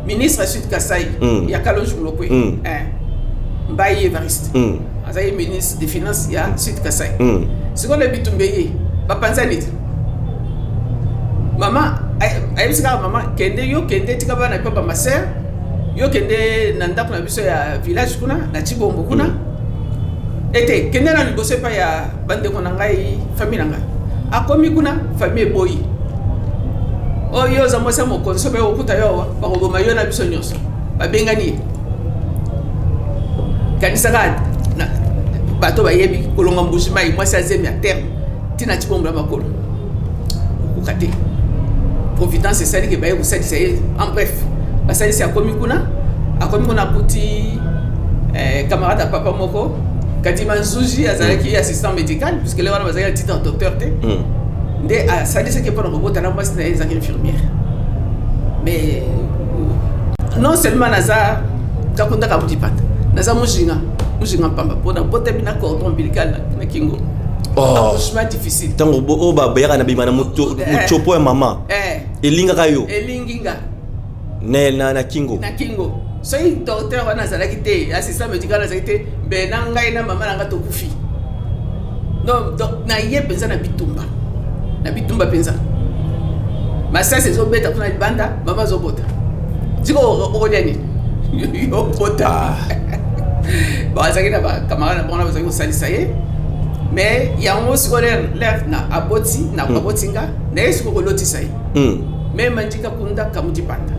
ministre ya Sud Kasai ya Kalonji Mulopwe. Mbai Evariste azalaki ministre des Finances ya Sud Kasai. Sikoyo na bitumba eye, bapanzani te. Mama ayebisi kaka mama: kende yo, kende, tika bana mpe bamasere, yo kende na ndako na biso ya village kuna na Chibombo kuna. Ete kende na liboso epai ya bandeko na ngai, famille na ngai. Akomi kuna, famille eboyi: oyo oza mwasi ya mokonzi, so bakokuta yo awa, bakoboma yo na biso nyonso. Babengani ye. Kanisaka bato bayebi kolonga Mbuji Mai, mwasi azemi ya terme ntina Chibombo na makolo, okoka te. Providence esali ke baye kosalisa ye. En bref, basalisi, akomi kuna, akomi kuna, akuti camarade ya papa moko, Kadima Nzuji, azalaki assistant médical, puisque le wana bazalaki na titre ya docteur te. Nde asalisaki mpona kobota na mwasi na ye, ezalaki infirmière. Mais non seulement naza kakundaka mudipata, naza mujinga, mujinga mpamba, mpona botami na cordon ombilical na kingo. Oh. Accouchement difficile. Ntango oyo bayaka na bima na motsopo ya mama, elingaka yo? Elingi nga. Na kingo? Na kingo. Soki docteur wana azalaki te, assistant médical azalaki te, mbe na ngai na mama na nga tokufi. Donc na ye mpenza na bitumba, na bitumba mpenza. Masasi ezobeta kuna libanda, mama azobota. Siko okolia nini? Yo bota. Bon, azalaki na bacamarade na bango, bazalaki kosalisa ye. Mais yango sikoyo, l'heure na aboti, na aboti nga, na ye sikoyo kolotisa ye. Me Mandika Kunda Kamudipanda,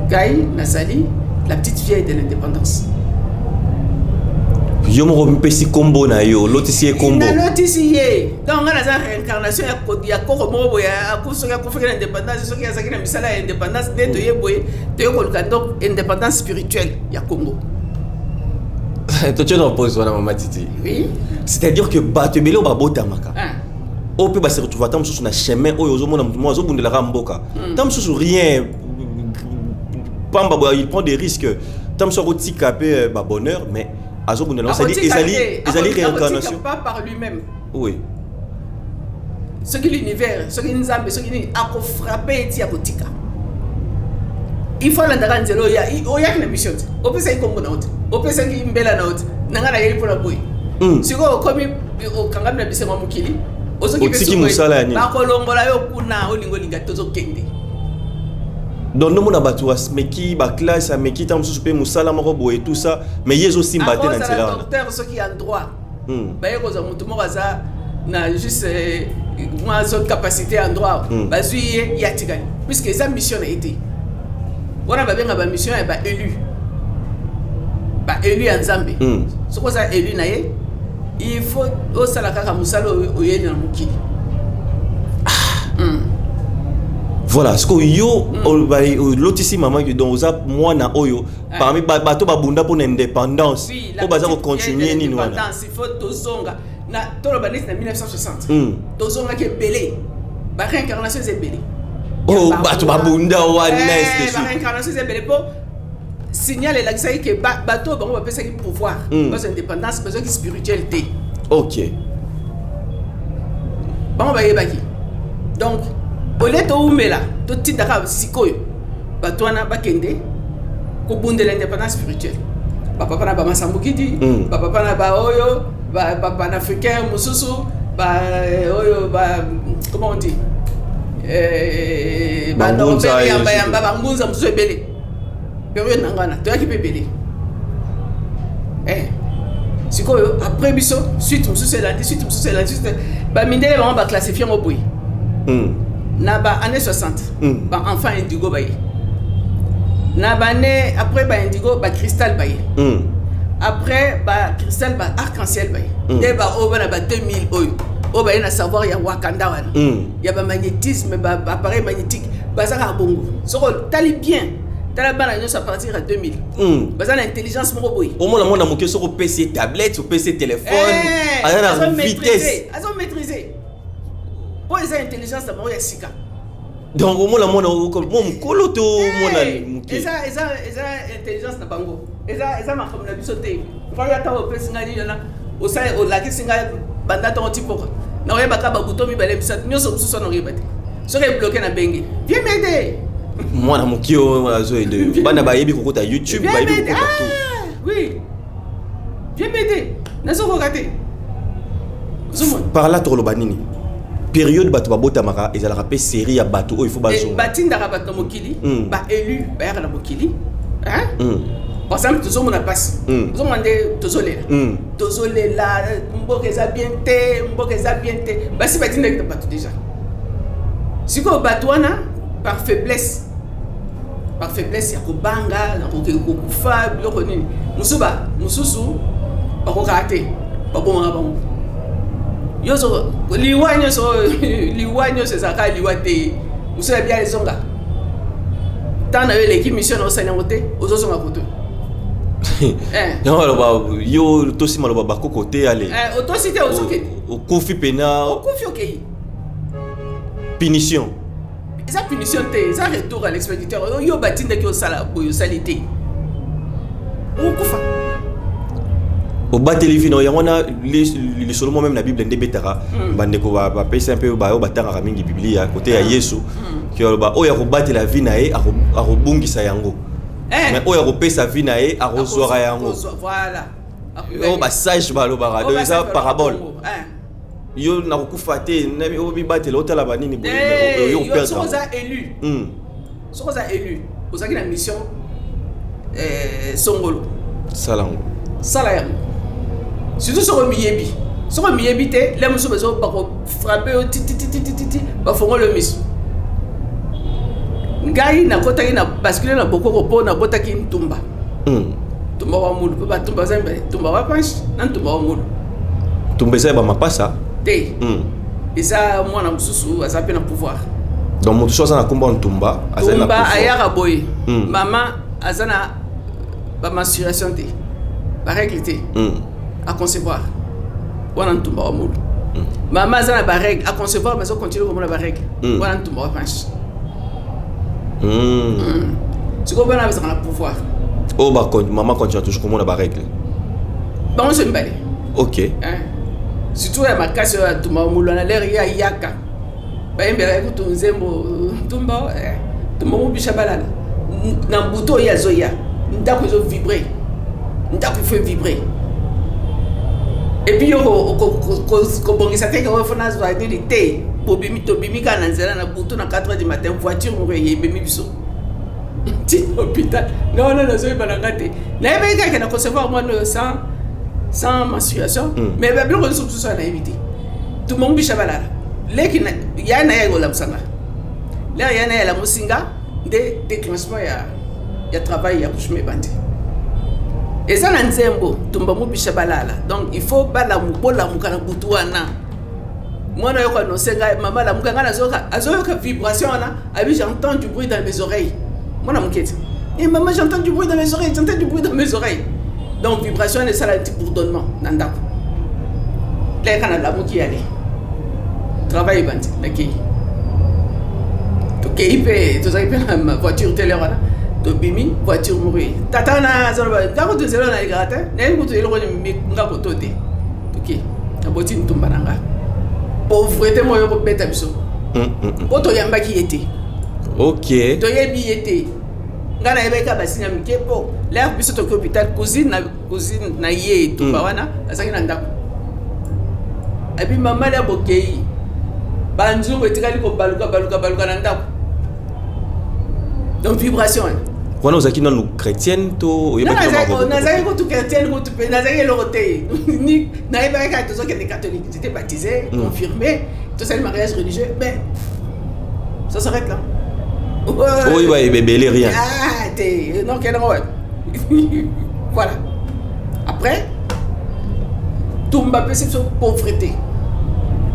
ngai nazali la petite vieille de l'indépendance. Yo moko mpesi nkombo na yo, olotisi ye nkombo? Nalotisi ye. Donc ngai naza réincarnation ya koko moko boye soki akufaki na indépendance, soki azalaki na misala ya indépendance. Nde toye boye, toye koluka donc indépendance spirituelle ya Congo. Totie na pause wana, mama Titi. Oui. C'est-à-dire que bato ebele oyo babotamaka, ah. oyo mpe base retrouve ata mosusu na chemin oyo, ozomona motu moko azobundelaka mboka, ta mosusu rien pamba boye, il prend des risques, ta mosusu akotika mpe babonheur, mais azobundela, ezali ezali réincarnation. Pas par lui-même. Oui. Soki l'univers, soki Nzambe, soki nini akofrappe eti akotika, il faut alandaka nzela oyo oyaki na mission te. Opesaki nkombo na yo te, opesaki mbela na yo te. Na ngai nayeli mpona boye. Sikoyo okomi, okangami na bisengo ya mokili. Otiki mosala ya nini? Bakolongola yo kuna. Olinga, olinga, tozokende. Donc ndomona bato ameki baclasse, ameki ntango mosusu mpe mosala moko boye, tout ça, mais ye ezosimba te na nzela wana. Docteur soki ya droit, baye kozwa motu moko aza na juste mwa zone capacité en droit, bazwi ye, ye atikali, puisque eza mission na ye te. Wana babenga bamission ya baélu, baélu ya Nzambe. Soki oza élu na ye, il faut osala kaka mosala oyo oyeli na mokili. Voilà, sikoyo yo olotisi mama, donc oza mwana oyo parmi bato babunda mpona indépendance, oyo baza kocontinue nini wana. Il faut tozonga na, toloba neti na 1960, tozongaki ebele, baréincarnation eza ebele. Oh, bato babunda wana. Baréincarnation eza ebele, mpo signal elakisaki ke bato oyo bango bapesaki pouvoir, bazwa indépendance, bazwaki spirituel te. Bango bayebaki. Donc au lieu toumela, totindaka sikoyo bato wana bakende kobundela indépendance spirituelle, bapapa na bamasambukidi, bapapa na baoyo bapanafricain mosusu, oyo ba, comment on dit, Bangunza. Yamba, bangunza mosusu ebele. Période na ngai wana toyaki mpe ebele. Sikoyo après biso, suite mosusu elandi, suite mosusu elandi, suite. Bamindele bango baclassifie yango boye: na ba année 60, baenfant indigo baye. Na baannée après baindigo, bacristal baye. Après bacristal, ba arc-en-ciel baye. Nde baoyo bana ba 2000 oyo baye na savoir ya Wakanda wana, ya bamagnétisme, baappareil magnétique. Baza kaka bongo. Soki otali bien, tala bana nyonso à partir ya 2000, baza na intelligence moko boye. Omona mwana moke, soki opesi ye tablette, opesi ye telefone, aza na vitesse. Azomaîtrise, mpo eza intelligence na bango ya sika. Donc omona mwana mo mokolo to mwana moke. Eza intelligence na bango, eza makambo na biso te. Ngai ata opesi ngai nini wana, osali, olakisi ngai banda ntongo ti poka, nakoyebaka babuto mibale, misato, nyonso mosusu wana okoyeba te. Soki ebloke, na benge: "Viens m'aider." Mwana moke oyo azoyede yo, bana bayebi kokota YouTube, bayebi kokota tout. Oui, viens m'aider, nazokoka te, ozomona. Par là tokoloba nini? Période bato babotamaka ezalaka mpe série ya bato oyo il faut bazonga. Batindaka bato na mokili, baélu bayaka na mokili. Par exemple, tozomona mpasi, tozomona nde tozolela, tozolela mboka eza bien te, mboka eza bien te. Basi batindaki na bato déjà. Sikoyo bato wana, par faiblesse, par faiblesse ya kobanga na kokufa, biloko nini mosusu, mosusu bakokaka te, babomaka bango. Yo liwa nyonso, liwa nyonso ezalaka liwa te. Mosusu ya bia ezonga ntango na yo eleki, mission na osali yango te, ozozonga koto. Yango aloba yo tosi maloba bakoko te, ale. Otosi te, ozokende. Okufi pena. Okufi, okei. Punition. Eza punition te, eza retour à l'expéditeur. Yo batindaki osala boye, osali te, okokufa. Obateli vi na yango wana. Lisolo mo même na Bible nde ebetaka. Bandeko bapesa mpe bayo batangaka mingi Biblia kote ya Yesu ke aloba oyo akobatela vie na ye akobungisa yango, mais oyo akopesa vie na ye akozwaka yango. Voilà. Oyo basage balobaka, donc eza parabole. Yo nakokufa te, omibatela, otala banini boye, yo Soki oza élu, soki oza élu, ozalaki na mission songolo. Sala yango. Sala yango, surtout soki omiyebi. Soki omiyebi te, le mosusu bazo bakofrapper yo tititititi, bafongoli yo miso. Ngai nakotaki na bascule na bokoko mpo nabotaki ntumba, ntumba wa mulu, mpo batumba baza mibale: ntumba wa panche na ntumba wa mulu. Ntumba eza ya bamapasa? Te, eza mwana mosusu aza mpe na pouvoir. Donc moto so aza na nkombo ya ntumba. Ntumba ayaka boye: mama aza na bamenstruation te, barègle te, aconcevoir, wana ntumba wa mulu. Mama aza na barègle, aconcevoir, mais azocontinue komona barègle, wana ntumba wa panche. Sikoyo bana bazalaka na pouvoir. Oyo mama continue toujours komona barègle? Bango nyonso mibale. Surtout ya makasi oyo ya ntumba wa mulu wana, lere ye ayaka, bayembelaka kutu nzembo ntumba, ntumba mobisha balala na butu. Oyo azoya, ndako ezovibre, ndako ifo evibre. Et puis yo kobongisa te, oyo fo nazwa nini te. Bobimi, tobimi kaka na nzela na butu na 4 heures du matin, voiture moko eye, ebemi biso ti hôpital. Nga wana nazoyeba na nga te, nayebaki kaka na concevoir mwana oyo sans menstruation, mais babiloko nyonso mosusu wana nayebi te. Tumongo bisha balala, leki ya na ye kolamusa nga. Lere ya na ye alamusi nga nde déclenchement ya travail ya accouchement ebandi. Eza na nzembo tumba mobisha balala, donc il faut bolamuka na butu wana. Mwana oyo koannonce ngai: "Mama, lamuka." Ngai nazoyoka, azoyoka vibration wana, abi: "J'entends du bruit dans mes oreilles." Mwana moke ti: "Eh maman, j'entends du bruit dans mes oreilles, j'entends du bruit dans mes oreilles." Donc vibration wana esala ti bourdonnement na ndako. Leka nalamuki, ale, travail ebandi. Nakei, tokei mpe, tozalaki mpe na voiture tele wana, tobimi, voiture moko ye. Tata wana azoloba nga kutu nzela oyo nalekaka te, nayebi kutu eloko nga koto te. Toke, naboti ntumba na nga. Pauvreté moko kobeta biso mpo toyambaki ye te. Toyebi ye te. Ngai nayebaki kaka basini ya mike, mpo lere biso toki hôpital, cousine na cousine na ye etumba wana azalaki na ndako. Abi mama lia bokei, banzungu etikali kobaluka baluka baluka na ndako, donc vibration wana. Wana ozalaki nanu chrétienne to oyebaki? Nazalaki kutu chrétienne kutu mpe nazalaki eloko te. Nayebaki kaka tozokende catholique, j'étais baptisé, confirmé, tosali mariage religieux, mais ça s'arrête là. Oyeba ebele rien. Ah te, non, kendango wapi? Voilà, après tumba apesi biso pauvreté.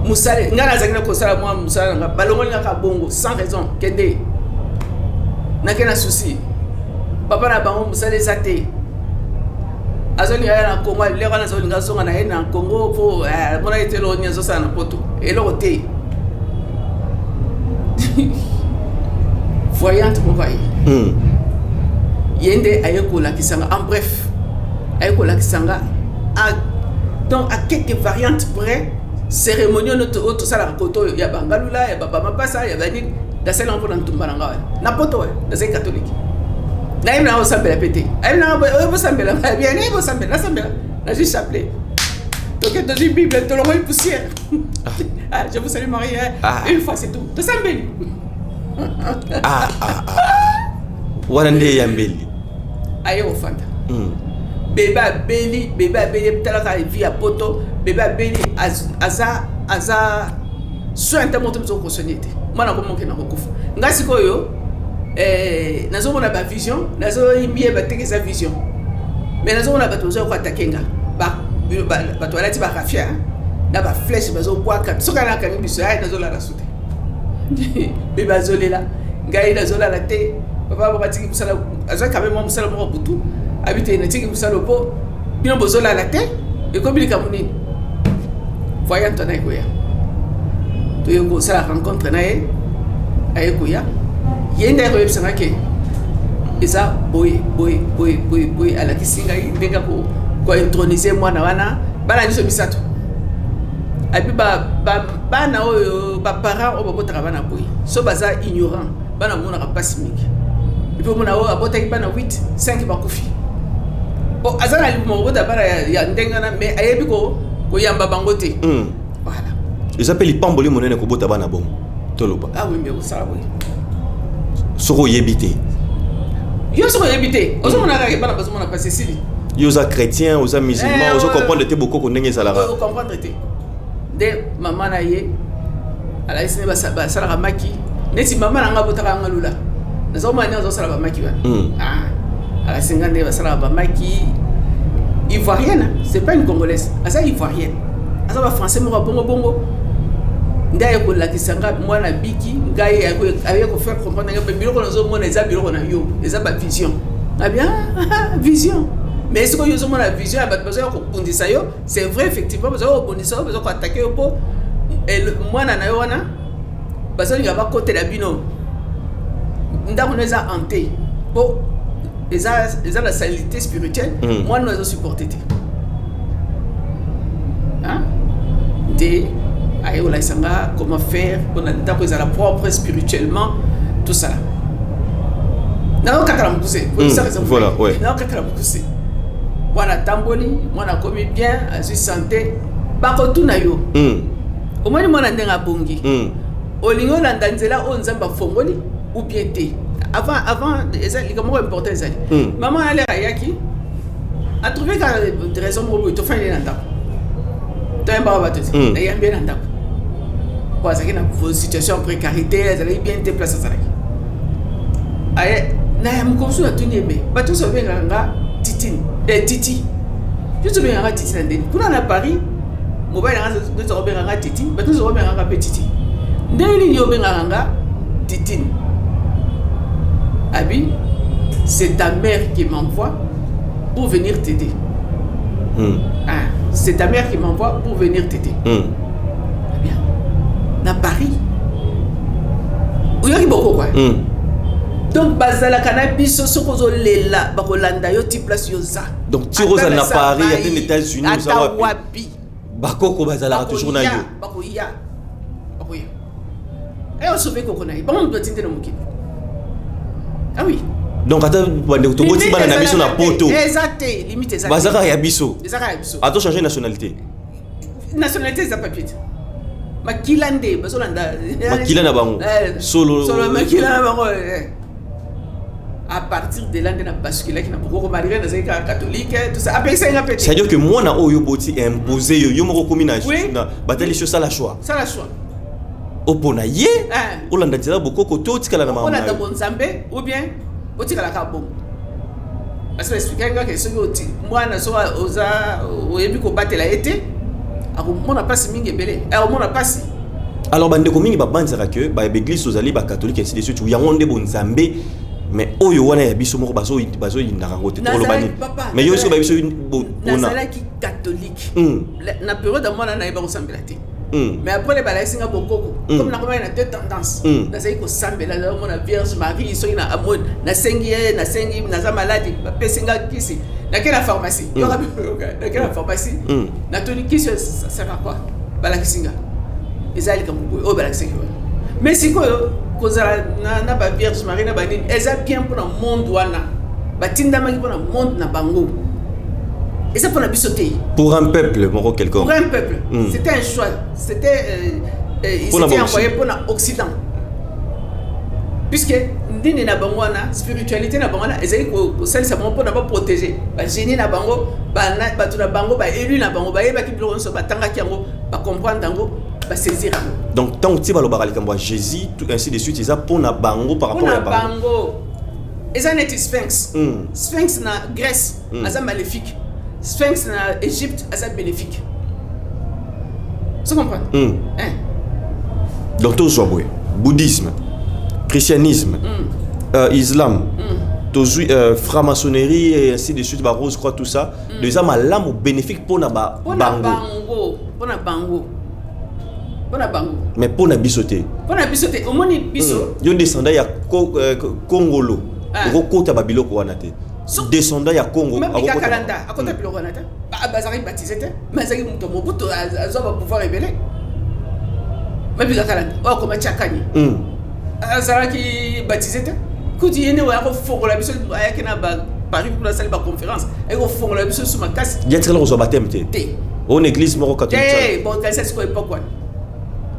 Mosala, ngai nazalaki na kosala mwa mosala na nga, balongoli ngaka bongo sans raison. Kende, nake na souci, papa na bango mosala eza te, azolinga ya na Congo. Lero wana azolinga azonga na ye na Congo mpo mona ye te. Eloko nini azosala na poto? Eloko te. Voyante moko aye, ye nde aye kolakisa nga. En bref, aye kolakisa nga, donc à quelques variantes près, cérémonie oyo tosalaka koto oyo ya bangalula, ya babamapasa, ya banini, nasali yango mpona ntumba na nga wana na poto. Oyo nazali catholique, nayebi nanga kosambela mpe te. Ayebi nanga oyo bosambela bien, nayebi bosambela, nasambela, nazwi chapelet, toke, tozwi Bible, tolongoli poussière. "Ah, je vous salue Marie", ah. Une fois, c'est tout, tosambeli. Ah, ah, ah. Wana nde eyambeli. Aye kofanda, bebe abeli, bebe abeli. Talaka vie ya poto, bebe abeli, aza soin te, moto moto kosoigne te, mwana komoke na kokufa. Nga sikoyo nazomona bavision, nazoyeba teke eza vision, mais nazomona bato bazoya koattaquer nga, bato balati baraphia. Na baflèche bazobwaka, soki anakangi biso, ai nazolala su te. Bebe azolela, ngai nazolala te. Papa moko atiki mosala, azwaki quand même mwa mosala moko butu, abi te, natiki mosala mpo bino bozolala te. Ekomi likambo nini? Voyante wana ekoya, toye kosala rencontre na ye. Aye koya, ye nde akoyebisanga ke eza boye, boye, boye, boye, boye. Alakisi ngai ndenge kointroniser mwana wana. Bana nyonso misato, abi bana oyo, baparent oyo babotaka bana boye, so baza ignorant, bana bamonaka mpasi mingi. Et puis omona oyo abotaki bana 8, 5 bakufi. Bon, aza na libumu kobota bana ya ndenge wana, mais ayebi koyamba bango te. Voilà. Eza mpe lipamboli monene kobota bana bongo, toloba. Ah oui, mais kosala boye. Soki oyebi te. Yo soki oyebi te, ozomona kaka bana bazomona mpasi, esili. Yo oza chrétien, oza musulman, ozo comprendre te bokoko ndenge ezalaka. Ocomprendre te. Nde mama na ye alakisi nde basalaka maki, neti mama na nga abotaka yanga lula, nazomona ndenge azosala bamaki wana. Ah, alakisi nga ndenge basalaka bamaki. Ivoirienne, c'est pas une Congolaise, aza Ivoirienne, aza bafrançais moko bongo bongo. Nde aye kolakisa nga mwana biki ngai, aye kofaire comprendre ngai biloko nazomona eza biloko na yo, eza bavision. Abi vision, mais soki oyo ozomona vision ya bato bazoya kobundisa yo, c'est vrai, effectivement bazoya kobundisa yo, bazoya koattaquer yo mpo mwana na yo wana bazolinga bakotela bino ndako no eza hanté, mpo eza na saleté spirituelle. Mwana no azosupporte te. Nde aye kolakisa nga comment faire mpona ndako ezala propre spirituellement, tout ça. Nazokatala mokuse. Voilà, ouais. Nazokatala mokuse. Mwana atamboli, mwana akomi bien, azwi santé. Bakotuna yo: "Omoni mwana ndenge abongi, olingi olanda nzela oyo Nzambe afongoli ou bien te?" Avant, eza likambo moko important ezali. Mama alere ayaki, atrouve ka raison moko boye, tofandi ye na ndako, toyambaka bato te. Nayambi ye na ndako po azalaki na situation ya précarité, azalaki bien te place azalaki. Aye na ya mokolo mosusu, natuni ye: "Me bato nyonso babengaka nga Titine, Titi, nyonso obengaka nga Titi na ndeni kuna na Paris, mobali nanga nyonso akobengaka nga Titi, bato nyonso bakobengaka nga mpe Titi, ndenge nini yo obengaka nga Titine?" Abi: "C'est ta mère qui m'envoie pour venir t'aider." Ah, c'est ta mère qui m'envoie pour venir t'aider. Bien. Na Paris oyoki boko quoi. Donc bazalaka na biso, soki ozolela, bakolanda yo ti place yo oza. Donc ti ozala na Paris, ate na États-Unis, oza ata wapi, wapi, bakoko bazalaka toujours na yo. Bakoya, bakoya, aye osauve koko na ye, bango moto batindi na mokili. Ah oui. Donc ata bandeko toboti bana na biso na poto, eza te limite, eza te. Baza kaka ya biso. Eza kaka ya biso. Ata changer nationalité. Nationalité eza papier te, makila nde bazolanda. Makila na bango. Solo. Solo makila na bango. À partir de là nde na basculaki na bokoko, malgré nazalaki kaka catholique, tout ça, apekisaki nga mpe te. C'est-à-dire que mwana oyo boti impose yo, yo moko okomi na na batalisi, osala choix. Sala choix. Opona ye, olanda nzela bokoko to otikala na makambo na olanda yo. Bonzambe ou bien otikalaka bongo, parce que expliquaki nga ke soki mwana, soki oza oyebi kobatela ye te, akomona mpasi mingi ebele, akomona mpasi. Alors bandeko mingi babanzaka ke baéglise tozali, bacatholique, ainsi de suite, yango nde bonzambe, mais oyo wana ya biso moko bazoyindaka yango te. Tokoloba nini? Papa, Mais yo soki bayebi biso mpona nazalaki catholique. Na période ya mwana nayeba kosambela te. Mais après le balakisi nga bokoko. Comme nakomaki na deux tendances, nazalaki kosambela, nazomona Vierge Marie, soki na amoni, nasengi ye, nasengi, naza maladi, bapesi nga kisi, nake na pharmacie. Yoka, yoka, nake na pharmacie, natuni kisi oyo sert à quoi, balakisi nga eza likambo boye oyo balakisaki wana. Mais sikoyo kozala na bavierge Marie na banini eza bien mpona monde wana, batindamaki mpona monde na bango, eza mpona biso te. Pour un peuple moko quelconque. Pour un peuple. C'était un choix, c'était il Pour la s'était Occident. envoyé pour l'Occident, puisque ndini na bango wana, spiritualité na bango wana ezali kosalisa bango mpona baprotéger bagénie na bango, bato na bango, baélu na bango. Bayebaki biloko nyonso, batangaki yango, bacomprendre yango, basaisir yango. Donc ntango ti balobaka likambo ya Jésus, tout ainsi de suite, eza mpona bango par rapport mpona ya bango. Bango eza neti sphinx. Sphinx na Grèce aza maléfique, sphinx na Égypte aza bénéfique. Ozo comprendre? Hein? Donc tozwa boye bouddhisme, christianisme, islam, tozwi franc-maçonnerie et ainsi de suite, barose croix, tout ça. Eza malamu, bénéfique mpona mpona bango. Bango, mpona bango, mpona bango. Mais mpona biso te. Mpona biso te. Omoni biso. Yo descendant ya Kongolo, Ah. okokota babiloko wana te. Descendant ya Congo même akokota. Bikakalanda akota biloko wana te. Bazalaki baptisé te, mais azalaki moto Mobutu azwa bapouvoir ebele. Même Bikakalanda oyo akoma tiakani, azalaki baptisé te. Kuti ye nde oya kofongola biso, ayaki na Paris kuna, asali baconférence, ayaki kofongola biso su makasi. Ya tikala kozwa baptême te? Te. Oyo na église moko catholique? Te. Bon, kanisa sikoyo époque wana,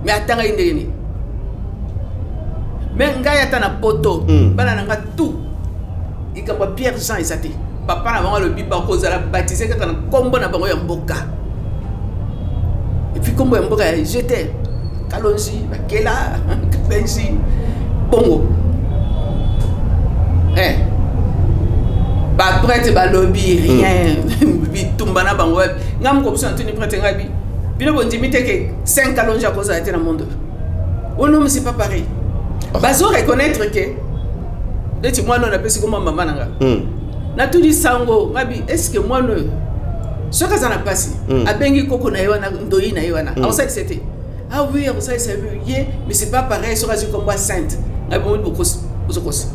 mais atangaki ndenge nini? Mais ngai ata na poto, bana na nga tout, likambo ya Pierre Jean eza te. Papa na bango alobi bakozala baptisé kaka na nkombo na bango ya mboka. Et puis nkombo ya mboka ya Jete, Kalonji, Bakela, Kabenji, bongo. Baprêtre balobi rien. Bitumba na bango wapi? Ngai moko biso natuni prêtre, ngai bi bino bondimi te ke 5 Kalonji akozala te na monde oyo? Non, mais c'est pas pareil. Bazo reconnaître ke neti mwana oyo napesi komwa mama na nga. Natuni sango, ngabi: est ce que mwana oyo, soki aza na mpasi, abengi koko na ye wana, ndoi na ye wana, akosalisa te? Ah oui, akosalisa ye, mais c'est pas pareil soki azwi kombo ya sainte. Ngabi: bomoni, bokosi, ozokosa.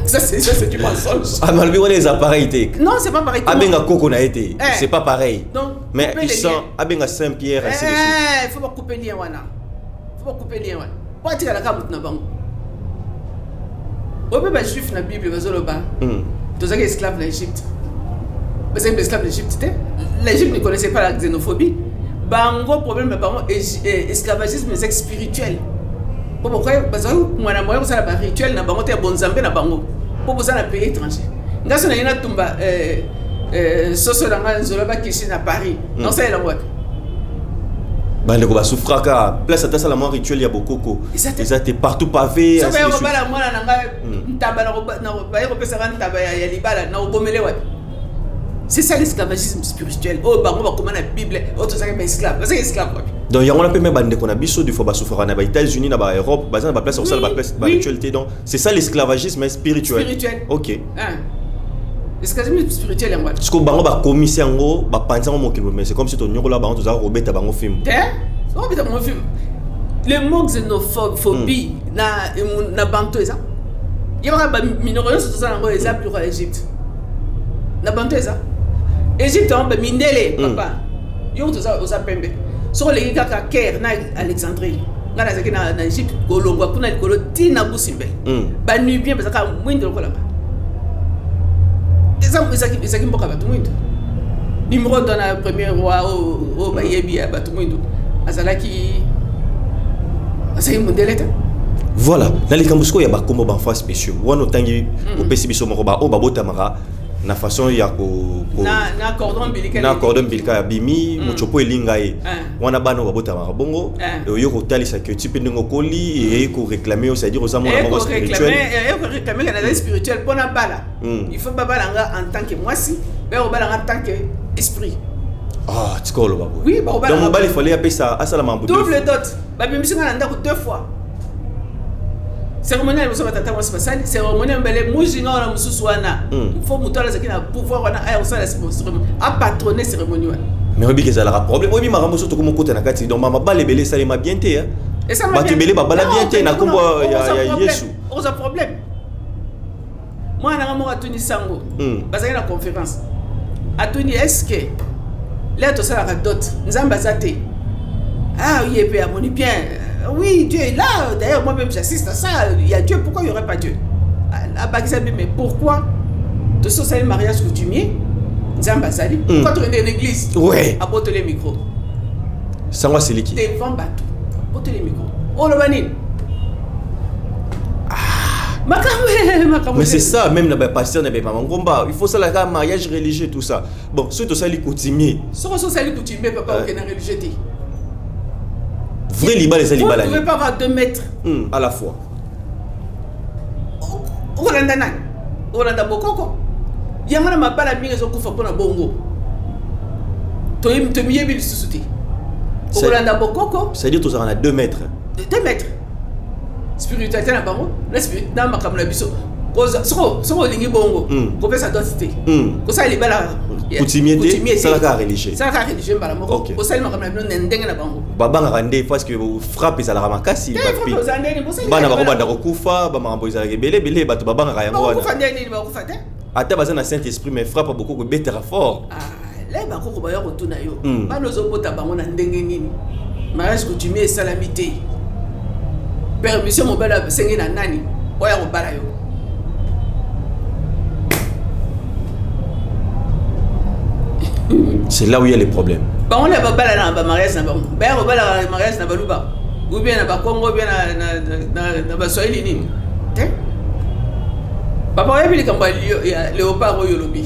Ça, c'est du mensonge. Ah, malobi wana eza pareil te. Non, c'est pas pareil. Abenga koko na ye te. Eh. C'est pas pareil. Donc, mais couper ils les sont liens. abenga Saint Pierre, ainsi de suite. Eh, faut pas couper lien wana, faut pas couper lien wana po atikala kaka motu na bango. Oyo mpe bajuif na Bible bazoloba: tozalaki esclave na Égypte. Bazalaki baesclave na Égypte te. L'Égypte ne connaissait pas la xénophobie. Bango, problème na bango, esclavagisme eza spirituel, po bazalaki mwana moya kosala barituel na bango te ya bonzambe na bango, mpo boza na pays étranger. Nga so naye natumba soso na nga nzolo bakisi na Paris, nakosalela yango wapi? Bandeko basouffraka, place ata asala mwa rituel ya bokoko Eza te. eza te, partout pavé, soki ainsi baye de suite. kobala mwana na ngai, ntaba baye kopesaka ntaba ya libala, na kobomele wapi? C'est ça l'esclavagisme spirituel oyo bango bakoma na Bible oyo tozalaki baesclave. Bazalaki esclave wapi? Donc yango wana mpe me bandeko na biso des fois basouffraka na baÉtats-Unis, na baEurope, baza na baplace ya kosala baplace barituel te. Donc c'est ça l'esclavagisme spirituel. Spirituel. Ok. Hein. Esclavagisme spirituel yango wana. Parce que bango bakomisi yango, bapanzi yango mokili, mais c'est comme si tonyokola bango, tozalaka kobeta bango fimbo. Te, okobeta bango fimbo. Le mot xénophobie na banto eza yebaka baminoko nyonso toza nango eza biloko ya Égypte. Na banto eza Égypte yango, bamindele. Papa, yo kutu oza pembe, soki oleki kaka Caire na Alexandrie, ngai nazalaki na Égypte, kolongwa kuna likolo ntina Busimbele, banubien bazalaka mwindo lokola nga. Ezalaki mboka bato mwindo. Nimrod wana, premier roi oyo bayebi ya bato mwindo, azalaki mondele te. Voilà, na likambo sikoyo ya bakombo baenfants spéciaux wana otangi, opesi biso moko baoyo babotamaka na façon ya na cordon ombilical. Na cordon ombilical ya bimi, motsopo elinga ye. Wana bana oyo babotamaka bongo, oyo kotalisa ke ti mpe ndenge okoli, eyei koréclame yo, c'est-à-dire oza mwana moko spirituel. Ekoréclame ke nazali spirituel mpona bala. Il faut babala nga en tant que mwasi, bakobala nga en tant que esprit. Ah, tika oloba boye. Oui, bakobala. Donc mobali fallait apesa, asala mambo deux Double fois. dot. Babimisi nga na ndako deux fois. Cérémonie ya liboso, batata mwasi basali cérémonie ya mibale, mujinga wana mosusu wana. Fo moto wana azalaki na pouvoir wana aya kosala cérémonie, apatronne cérémonie wana. Mais oyebi ke ezalaka problème, oyebi makambo so tokomi okota na kati. Donc mabala ebele esalema bien te, hein. Esalema Bato bien. ebele babala Non, bien te na kuna, nkombo okozwa ya problème. Yesu. Okozwa problème. Mwana nanga moko atuni sango. Bazalaki na conférence, atuni: est ce que lere tosalaka dot, Nzambe aza te? Ah, ye mpe amoni bien. Oui, Dieu est là, d'ailleurs moi même j'assiste à ça, il y a Dieu, pourquoi il y aurait pas Dieu? Abakisa mpe: mais pourquoi tosi osali mariage coutumier, Nzambe azali, pourquoi tokende na église? Abotoli micro. Sango asiliki. Devant bato abotoli micro. Oloba nini? Makambo, makambo. Mais c'est ça même na bapasteur, na bamama ngomba, il faut salaka mariage religieux, tout ça. Bon, soki tosali coutumier, Soko so osali coutumier, papa, okende na religieux te. Vrai libala eza Vous ne libala pouvez nini? pas avoir deux maîtres. À la fois. Okolanda nani? Okolanda bokoko yango na mabala mingi ezokufa mpona bongo. Tomiyebi lisusu te. Okolanda bokoko. C'est-à-dire tozalaka na 2 mètres. 2 mètres. Spiritualité na bango na makambo na biso. Soki olingi bongo, kopesa dot te, kosala libala coutumier te, salaka religieux. Salaka religieux mbala moko, osali makambo na bino na ndenge na bango. Babangaka nde parce que frappe ezalaka makasi, bana bakobanda kokufa, bamakambo ezalaka ebele ebele, bato babangaka yango wana. Bakokufa nde nini? Bakokufa te. Ata baza na Saint Esprit, mais frappe bokoko ebetaka fort. Le bakoko baya kotuna yo, bana ozobota bango na ndenge nini? Mariage coutumier esalami te, permission mobali asengi na nani oyo akobala yo? C'est là où il y a les problèmes. Bango na babala na bamariage na bango, baya kobala mariage na Baluba ou bien na Bakongo ou bien na Baswahili nini te. Papa, oyebi likambo ya léopard oyo olobi,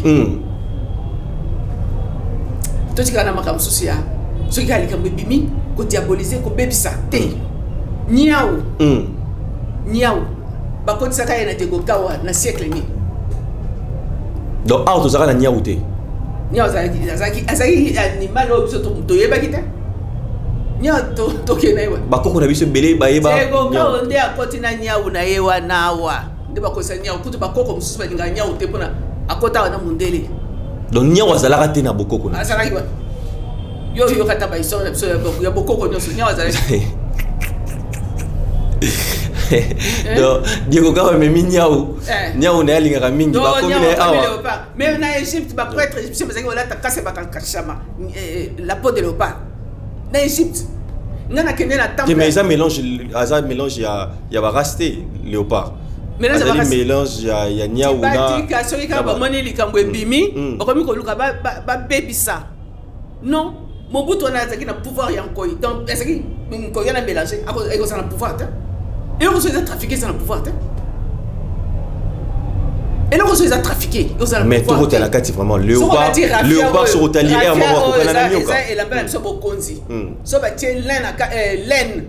totikala na makambo mosusu ya soki kaka likambo ebimi, kodiaboliser, kobebisa te. Niau niau bakotisaka ye na Diego Kawa na siècle nini? Donc awa tozalaka na niau te? Niau azalaki animal oyo biso toyebaki te. Niau tokende ye. Bakoko na biso ebele bayeba. Diego Kawa nde akoti na niau na ye wana. Awa nde bakotisa niau. Kutu bakoko mosusu balingaka niau te mpona akota awa na mondele. Donc niau azalaka te na bokoko na? Azalaki wana. Yo yoka ata bahistoire na biso ya bokoko nyonso, niau azalaki. Donc Diego Kawa amemi niau, niau na ye alingaka mingi, bakomi na ye awa. Mais na Égypte, baprêtre égyptien bazalaki kolata kase bakakashama la peau de léopard na Égypte. Nga nakende na temple. Mais eza mélange, aza mélange ya barace te, léopard azali mélange ya niau na batika. Soki kaka bamoni likambo ebimi, bakomi koluka babebisa. Non, Mobutu wana azalaki na pouvoir ya nkoi. Donc azalaki nkoi wana mélange, ekozala na pouvoir te. Eloko so eza trafiqué, eza na pouvoir te. Eloko so eza trafiqué, ozala. Mais tokotala kati vraiment léopard, léopard soki otali aire moko akokana na nyoka. Eza elamba na biso bokonzi. So batie laine, laine,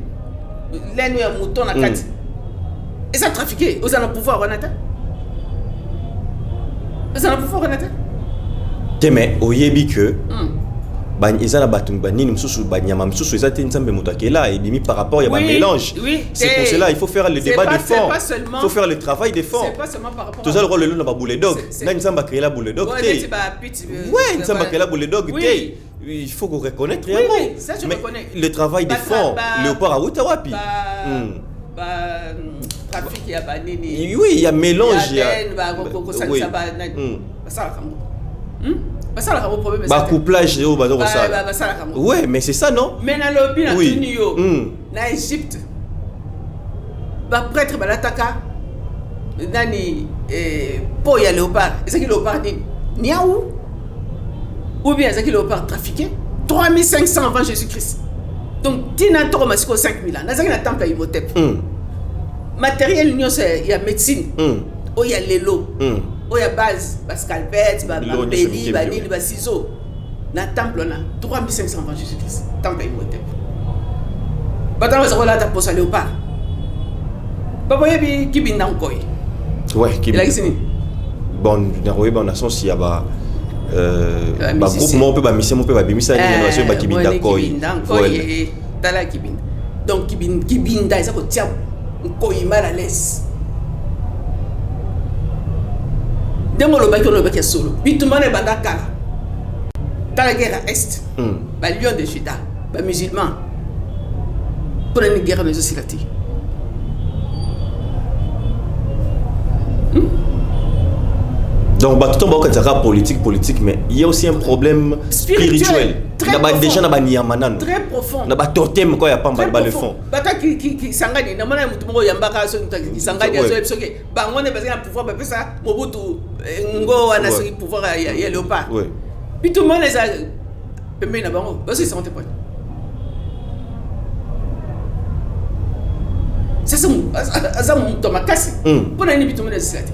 laine ya mouton na kati, eza trafiqué, ozala na pouvoir wana te, eza na pouvoir wana te. Te, mais oyebi que eza na bato banini mosusu, banyama mosusu eza te Nzambe moto akela, ebimi par rapport ya bamélange. C'est pour cela il faut faire le débat de fond, il faut faire le travail de fond. Toza lokola lelo na babuledog. Nani Nzambe akreela buledog te? Ouais, Nzambe akreela buledog te, il faut qu'on reconnaître yango. Mais le travail de fond, léopard awuta wapi? Trafic ya banini. Oui, il y a mélange, il y a basalaka yango, basalaka yango, problème. Bacouplage oyo baza kosala. Basalaka yango. Ouais, mais c'est ça, non? Mais nalobi, na tuni yo, na Égypte baprêtre balataka nani? Po ya léopard. Ezalaki léopard nini? Niau ou bien ezalaki léopard trafiqué? 3500 avant Jésus Christ, donc ntina tokoma sikoyo 5000 ans. Nazalaki na temple ya Imhotep. Matériel nyonso ya médecine oyo ya lelo, oyo ya base, bascalpel, bambeli, banini, basizo, na temple wana, 3500 avant Jésus Christ, temple ya Imhotep, bato wana baza kolata poso ya léopard. Baboyebi kibinda nkoi? Elakisi nini? Bon, nakoyeba na sens ya ba bagroupe moko mpe bamission moko mpe babimisa nini, basoki bakibinda nkoi. Tala kibinda. Donc kibinda eza kotia nkoi mal à l'aise. Ndenge olobaki, olobaki ya solo. Bitumba na ebanda kala. Tala guerre ya Est, balion de Juda, bamusulman. Mpona nini guerre wana ezosila te? Donc bato ntango bakokatisaka politique, politique, mais il y a aussi un problème spirituel na ba déjà na banyama nano. Très profond. Na batotem kwa ya pamba, ba le fond. Bato Kisangani, namona motu moko oyambaka soki moto Kisangani azoyebi soki bango nde bazali na pouvoir, bapesa Mobutu ngo wana, soki pouvoir ya léopard. Bitumba wana eza pembeni na bango, bazoyisango te. Pone sasa aza moto makasi. Mpo na nini bitumba wana ezosila te?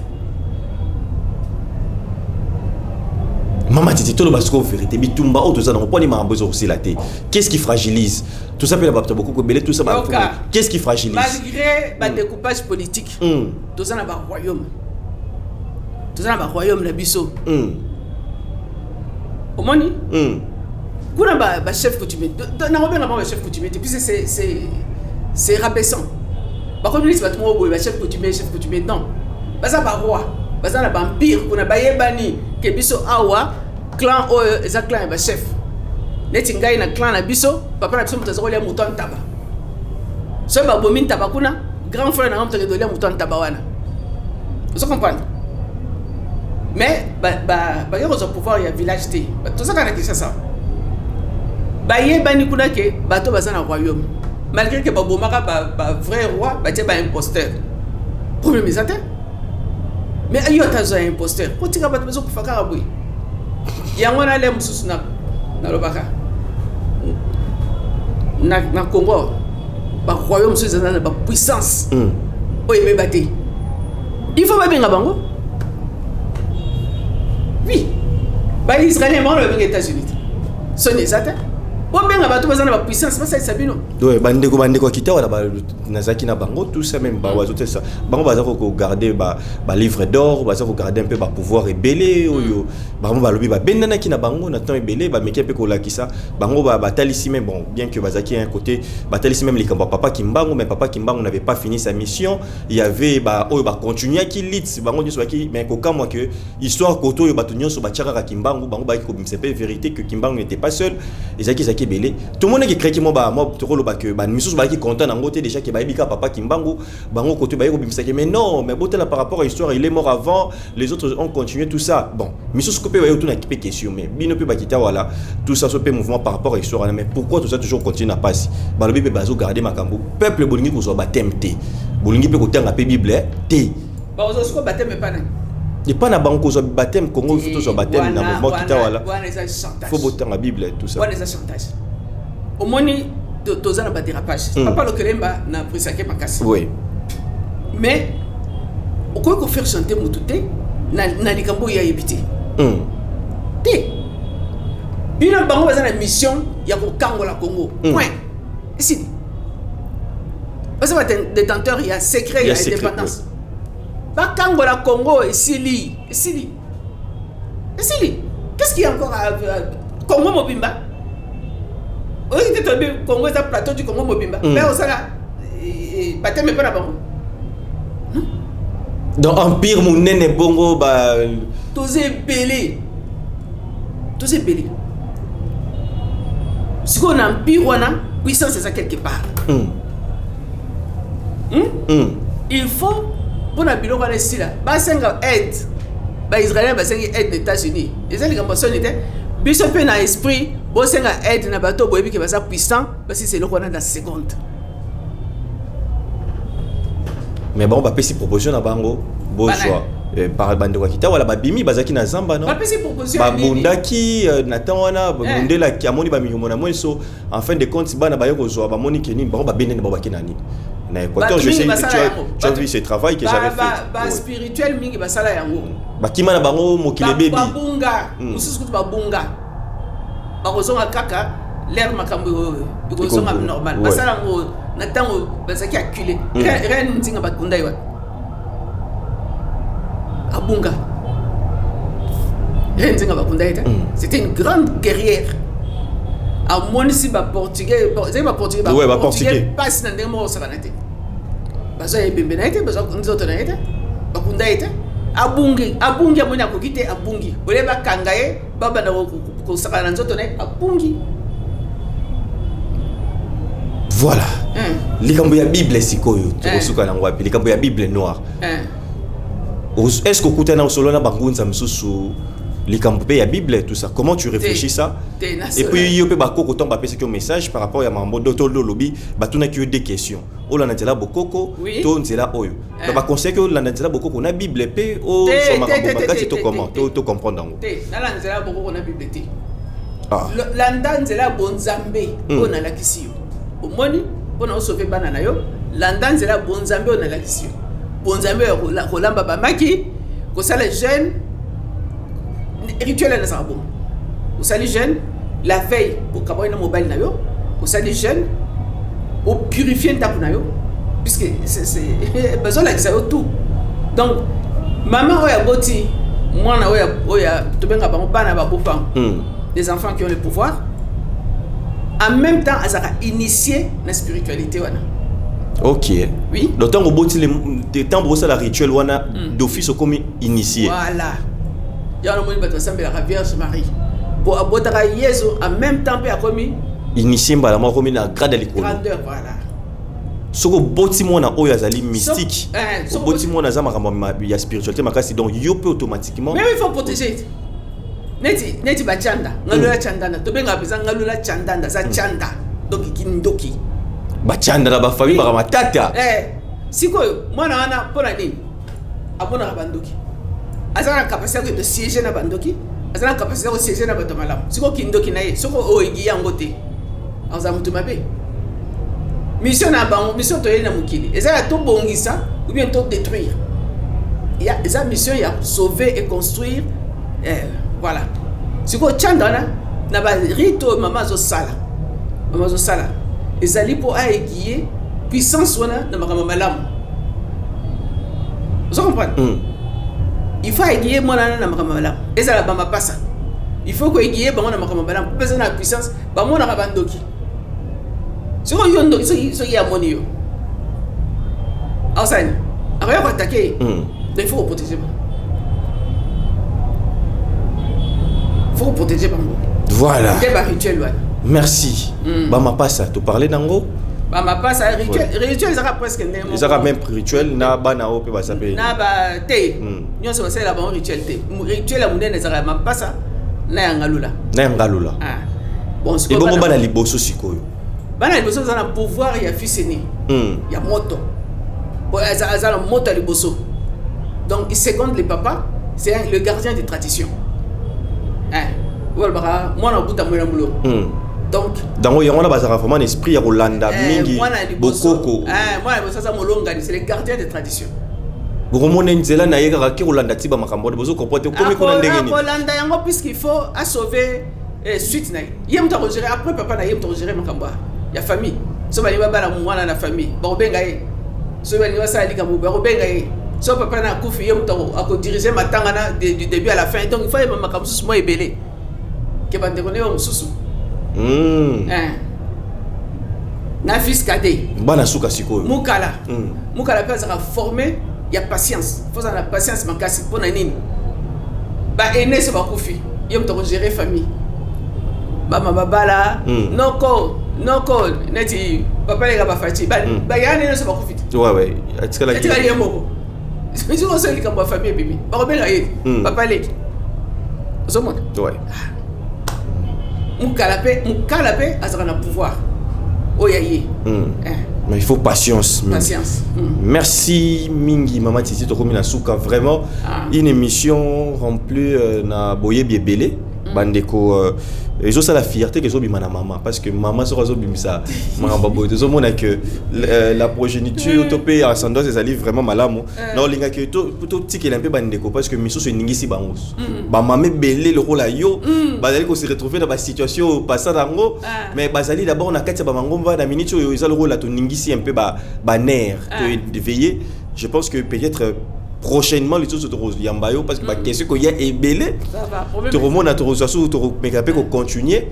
Mama Titi, toloba sikoyo vérité. Bitumba oyo toza nango, mponi makambo ezokosila te? Qu'est-ce qui fragilise tout ça? Mpe na bato bokoko ebele, tout ça, qu'est-ce qui fragilise? Malgré badécoupage politique, toza na baroyaume, toza na baroyaume na biso. Omoni? Kuna ba chef coutumier, nakobenga bango bachef coutumier te, puisque c'est rabaissant. Bakomi neti bato moko boye, bachef coutumier, chef coutumier. Non, baza baroi, baza na baempire kuna. Bayebani ke biso awa, clan oyo eza clan ya bachef. Neti ngai, na clan na biso, papa na biso moto aza kolia moto ya ntaba. Soki babomi ntaba kuna, grand frère na nga moto akende kolia moto ya ntaba wana. Ozo comprendre? Mais bake kozwa pouvoir ya village te. Toza kaka na Kinshasa. Bayebani kuna ke bato baza na royaume, malgré ke babomaka ba vrai roi, batie baimposteur. Problème eza te, mais yo ata azwa ya imposteur, kotika bato bazokufa kaka boye. Yango na le mosusu nalobaka na Congo, baroyaume mosusu eza na bapuissance oyo ebeba te. Il faut babenga bango. Oui, baisraélien bango na babenga États-Unis te. Soni eza te. Bobenga bato baza na bapuissance, basalisa bino. Ouais, bandeko ya Kitawala, nazalaki na bango, tout ça. Même bazotesa bango, baza kogarde balivre d'or, baza kogarde mpe bapouvoir ebele oyo bango balobi babendanaki na bango na temps ebele. Bameki mpe kolakisa bango, batalisi. Mais bon, bien que bazalaki un côté, batalisi même likambo ya papa Kimbangu. Mais papa Kimbangu n'avait pas fini sa mission. Il y avait ba oyo bacontinuaki lit bango nyonso baki. Mais kokamwa que histoire koto oyo bato nyonso batia kaka Kimbangu, bango bayaki kobimisa mpe vérité que Kimbangu n'était pas seul. Ezalaki ebele. Tomonaki créki mwa mwa tokoloba que bamisusu bazalaki content nango te. Déjà ke bayebi kaka papa Kimbangu, bango koto baye kobimisaki. Mais non, mais botala par rapport à histoire, il est mort avant, les autres ont continué, tout ça. Bon, misusu ko mpe baye otunaki mpe question. Mais bino mpe bakita wala, tout ça, so mpe mouvement par rapport à histoire wana. Mais pourquoi tout ça toujours continue na pasi? Balobi mpe bazogarde makambo. Peuple, bolingi kozwa baptême te, bolingi mpe kotanga mpe Bible te. Bakozwa sikoyo baptême epa nani? Epa na bango kozwa baptême. Congo, il faut tozwa baptême na mouvement kita wala. Wana eza chantage. Faut botanga Bible, tout ça. Wana eza chantage. Omoni, toza na badérapage. Papa Lokelemba na prisake makasi. Mais okoki kofaire chanter motu te na likambo oyo ayebi te. Te, bino, bango baza na mission ya kokangola Congo. Point, esili. Baza badétenteur ya secret ya indépendance. Bakangola Congo, esili, esili, esili. Qu'est-ce qu'il y a encore à Congo mobimba? Oyoki te, toyebi Congo eza plateau du Congo mobimba. Mpe osala baptême mpe na bango. Donc empire monene bongo ba Toza ebele, toza ebele. Sikoyo na empire wana, puissance eza quelque part. Il faut mpona biloko wana esila, basenga aide. Baisraélien basengi aide na États-Unis, eza likambo ya soni te. Biso mpe na esprit, bosenga aide na bato boyebi ke baza puissant, basilisa eloko wana na seconde. Mais bango bapesi proposition na bango, bozwa par bandeko ya kita wala babimi, bazalaki na zamba, no? Bapesi proposition ya nini? Babundaki na ntango wana mundelaki amoni bamilimo na moi. So en fin de compte, bana baye kozwa, bamoni ke nini, bango babendeni, bango bake na nini, na Équateur. Bato Je mingi sais, basala yango. tu as vu ce travail que j'avais fait. Baspirituel mingi basala yango. Bakima na bango, mokili ebebi. Babunga. Mosusu kutu babunga, bakozonga kaka l'heure makambo oyo ekozonga normal. Basala yango na ntango bazalaki acculé. Reine Nzinga, bakunda ye wapi? Abunga. Reine Nzinga, bakunda ye te. C'était une grande guerrière. Amonisi baportugais, ezalaki baportugais. Ouais, Baportugais. Mpasi na ndenge moko osakana te. Bazwa ebembe na ye te, bazwa nzoto na ye te, bakunda ye te. Abungi, abungi, amoni akoki te, abungi. Olie bakanga ye, babanda kosakana na nzoto na ye, abungi. Voilà. Likambo ya Bible sikoyo, tokosuka nango wapi? Likambo ya Bible noire. Est ce que okutana, osolo na bangunza mosusu likambo mpe ya Bible, tout ça? Comment tu réfléchis ça? Te. Et puis yo mpe, bakoko, ntango bapesaki yo message par rapport ya makambo to olobi, batunaki yo deux questions: olanda nzela bokoko to nzela oyo. Donc baconseillaki olanda nzela bokoko na Bible mpe ozwa makambo makasi to comment to comprendre yango? Te, nalanda nzela ya bokoko na Bible te. Ah. Landa nzela ya bonzambe oyo nalakisi yo. Omoni, mpona osauve bana na yo, landa nzela ya bonzambe oyo nalakisi yo. Bonzambe oyo ya kolamba bamaki, kosala jeûne rituel wana ezalaka bongo. Osali jeûne la veille, okabwani na mobali na yo, osali jeûne, opurifie ndako na yo, puisque bazolakisa yo tout. Donc mama oyo aboti mwana oyo, oyo tobenga bango bana babopango, des enfants qui ont le pouvoir. En même temps azalaka initié na spiritualité wana. Oui. Donc ntango oboti, ntango bosala rituel wana, d'office okomi initié. Voilà, yango namoni bato basambelaka Vierge Marie po abotaka Yesu, en même temps mpe akomi initié mbala moko, akomi na grade ya likolo. Grandeur, voilà. Soki oboti mwana oyo azali mystique, soki oboti mwana aza makambo ya spiritualité makasi, donc yo mpe automatiquement Mais il faut protéger. Neti bacanda ngalula candanda, tobengaka mpenza ngalula candanda, aza canda, donc kindoki. Bacanda na bafamille baka matata. Sikoyo mwana wana, mpo na nini amonaka bandoki? Aza na capacité ya kokende siège na bandoki, aza na capacité ya kosiéger na bato malamu. Sikoyo kindoki na ye, soki oyebi yango te, aza moto mabe. Mission na bango, mission toyeli na mokili, eza ya tobongisa ou bien todétruire. Eza mission ya sauver et construire. Voilà, sikoyo tianda wana na barite oyo mama azosala, mama azosala ezali mpo aaiguiller puissance wana na makambo malamu. Ozo comprendre? Il faut aiguiller mwana wana na makambo malamu. Ezala bamapasa, il faut koaiguiller bango na makambo malamu mpo eza na puissance. Bamonaka bandoki. Soki yo ndoki, soki amoni yo, aosani akoya koattaquer ye. Donc il faut koprotéger bango, il faut koprotéger bango. Nde barituel wana. Merci. Bamapasa, toparle nango. Bamapasa, rituel, rituel ezaka presque ndenge moko. Ezaka même rituel na bana oyo mpe baza mpe Na ba te. Nyonso basalela bango rituel te. Rituel ya monene ezalaka ya mapasa na ya ngalula. Na ya ngalula. Ah. Bon, sikoyo Ebongo bana liboso sikoyo? Bana liboso baza na pouvoir ya fils aîné, ya moto. Bon, aza na moto ya liboso, donc il seconde le papa, c'est le gardien de tradition, hein. Oyo balobaka mwana obuta mwena moloko. Donc Dango yango wana bazalaka vraiment na esprit ya kolanda mingi mwana ya liboso bokoko. Mwana ya liboso aza molongani, c'est le gardien de tradition. Bokomona nzela na ye kaka ke kolanda ti bamakambo wana, bozokomprendre te okomi kuna ndenge nini. Akolanda yango puisqu'il faut asauver suite na ye. Ye moto akogérer après papa na ye, moto akogérer makambo ya famille. So balingi babala mwana na famille, bakobenga ye. So balingi basala likambo, bakobenga ye. So papa na akufi, ye moto akodiriger matanga na du début à la fin. Donc il faut yeba makambo mosusu mwa ebele ke bandeko na ye mosusu. Na fils cadet. Bana suka sikoyo? Mokala. Mokala mpe azalaka formé ya patience. Faut azala na patience makasi. Mpo na nini? Baaînés so bakufi, ye moto akogérer famille, bama babala. Noko neti papa leka bafaci. Bayane nyonso bakufi te. Ouais, atikalaki. Etikali ye moko. Sikoyo so likambo ya famille ebimi, bakobenga ye. Papa leki, ozomona? Ouais. Mokala mpe azalaka na pouvoir oyo ya ye. Mais il faut patience mingi. Patience. Merci mingi, mama Titi. Tokomi na suka vraiment. Une émission remplie na boyebi ebele. Bandeko, ezosala fierté ke ezobima na mama, parce que mama soki azobimisa makambo boye, tozomona que la progéniture to mpe ascendance ezali vraiment malamu. Na olingaki totikela mpe bandeko, parce que misusu eningisi bango. Bamama ebele lokola yo bazali kose retrouver na basituation oyo pasa nango. Mais bazali d'abord na kati ya bamangomba. Na minute oyo eza lokola toningisi un peu banerfs. Toéveillé. Je pense que peut-être prochainement lisusu tokoyamba yo, parce que baquestion koya ebele. Ça va, problème. Tokomona, tokozwa susu, tokomeka mpe kocontinue.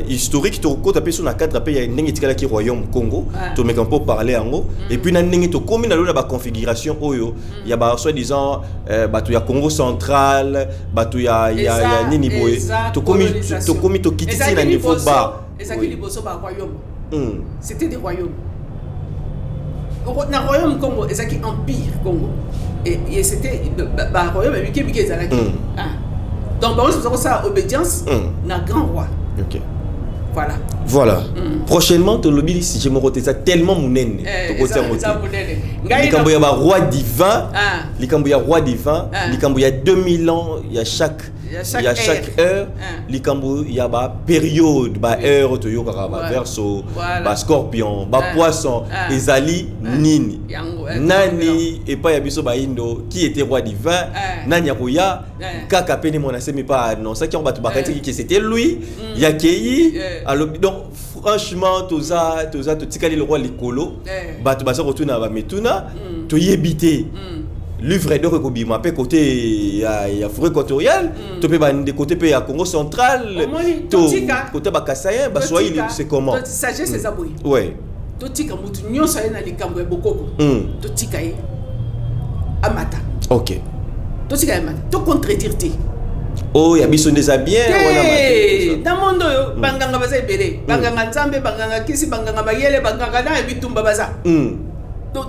Historique, tokokota mpe so na cadre mpe ya ndenge etikalaki royaume Congo. Tomeka mpo parler yango, et puis na ndenge tokomi na lelo na baconfiguration oyo ya ba soi-disant bato ya Congo central, bato ya nini boye. Eza Tokomi colonisation. tokomi tokitisi na Ezalaki niveau bas. Ezalaki liboso ba royaume. C'était des royaumes. Na royaume Congo ezalaki empire Congo et c'était baroyaume ebike bike ezalaki. Ah. Donc bango nyonso kosala obédience na grand roi. Voilà. Voilà, prochainement tolobi sujet moko te, eza tellement monene. Tokoti yango Eza te. monene. Ngai Likambo ya baroi divin. Ah. Likambo ya roi divin. Ah. Likambo ya 2000 ans ya chaque Ya chaque ya chaque ère. heure. Ah. Likambo ya bapériode, baheure toyokaka, baverseau, bascorpion, bapoisson. Ah. Ezali nini? Yango, Nani epai ya biso baindo qui était roi divin? Ah. Nani akoya? Ah. Kaka pene mwana semi pa annonçaki yango, bato bakanisaki ke c'était lui. Yakei alobi. Donc franchement toza totikali lokwa likolo. Eh. Bato baza kotuna bamituna, toyebi te. Livre d'or ekobima mpe côté ya forêt équatoriale to mpe bande côté mpe ya Congo central Omoni, to totika. côté bakasayen, baswahili, c'est comment? Sagesse eza boye. Totika motu nyonso aye na likambo ya bokoko. Totika ye amata. Totika ye amata, tocontredire te. Oyo ya biso nde eza bien wana. Te, na monde oyo banganga baza ebele, banganga nzambe, banganga kisi, banganga mayele, banganga na bitumba baza.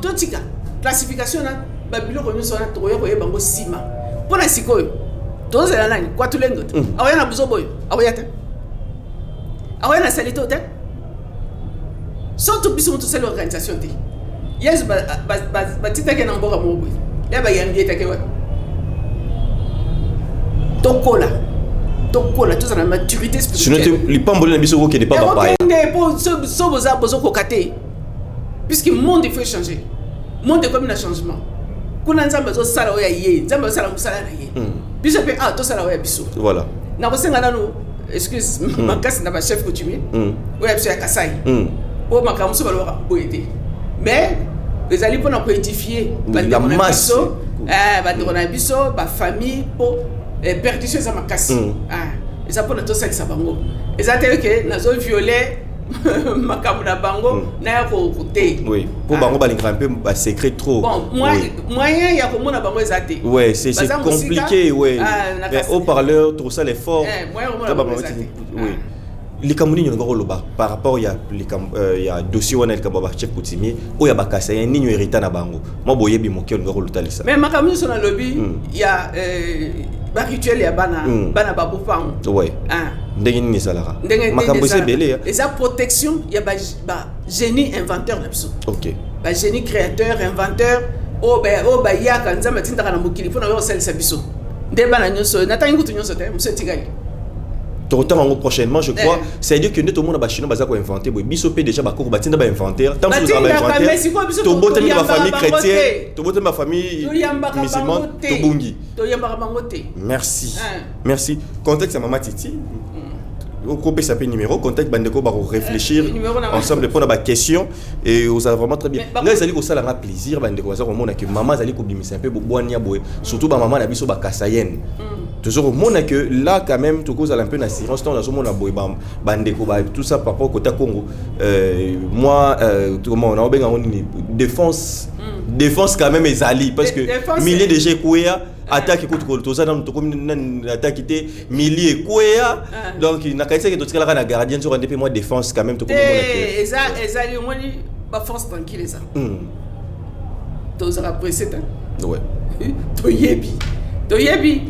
Totika classification na babiloko nyonso wana, tokoya koyeba yango nsima. Mpo na sikoyo tozela nani? Kwatulendo te. Akoya na buzoba oyo, akoya te, akoya na salite te. Surtout biso moto tosali organisation te. Yesu batitaki na mboka moko boye, ya bayambi etaki wapi? Tokola, tokola, tozala na maturité. Sinon te, lipamboli na biso kokende pa bapaya. Ekokende mpo so boza bozokoka te, puisque monde, il faut changer monde, ekomi na changement kuna. Nzambe azosala oyo ya ye, Nzambe azosala mosala na ye. Biso mpe ah, tosala oyo ya biso. Nakosenga nanu excuse makasi na bachef coutumier oyo ya biso ya Kasai, mpo makambo mosusu balobaka boye te, mais ezali mpona koédifier bandeko na masse. biso, bandeko na biso, bafamille, mpo perdition eza makasi. Ah, eza mpona tosalisa bango, eza te ke nazoviole makambo na bango naya te. Oui, mpo bango balingaka mpe basecret trop. Bon, moyen ya komona bango eza te. Ouais, c'est Baza mosika. Compliqué, ouais. Ah, na Mais haut-parleur, trop ça l'effort. Eh, moyen komona Ta bango ba- eza te. Oui. Likambo nini olinga koloba par rapport ya likambo ya dossier wana, likambo ya bachef coutumier oyo ya bakasayen, nini hérita na bango, mwa boyebi moke olinga kolotalisa? Mais makambo nyonso nalobi ya barituel ya bana bana babopango. Ah. Ndenge nini ezalaka? Ndenge Makambo eza ezalaka. ebele ya Eza protection ya bagénie inventeur na biso, bagénie créateur inventeur oyo bayaka, Nzambe atindaka na mokili mpona oyo kosalisa biso. Nde bana nyonso oyo natangi kutu nyonso te, mosu etikali. Tokotanga yango prochainement, je crois. Eh. C'est à dire que nde tomona bachinois baza koinvente boye, biso mpe déjà bakoko batinda bainventaire. Ntango mosusu ozala Batindaka, bainventaire, mais sikoyo biso tobotami na toyambaka bafamille bango chrétienne, te. tobotami bafamille Toyambaka bango musulmane, te. tobungi. Toyambaka bango te. Merci. Hein. Merci. Contexte ya Mama Titi, okopesa mpe numéro contact, bandeko bakoréfléchir Numéro na- ensemble mpona baquestion et ozala vraiment très bien. Mais Ngai ezali kosalanga plaisir, bandeko baza komona ke mama azali kobimisa mpe bobwania boye, surtout bamama na biso bakasayenne. Tozo komona que là quand même tokozala un peu na assurance ntango nazomona boye bandeko tout ça par rapport côté Congo, moi, comment naobenga yango nini, défense quand même ezali, parce que Défense- milliers déjà ekweya, attaque kutu toza nanu, tokomi nani, attaque te, milliers ekweya. Ah. Donc nakanisaki totikalaka na gardien, nzoka nde mpe mwa défense quand même tokomi komona Te, ke eza, ezali, omoni baforce tranquille eza. Tozalaka pressé te. Toyebi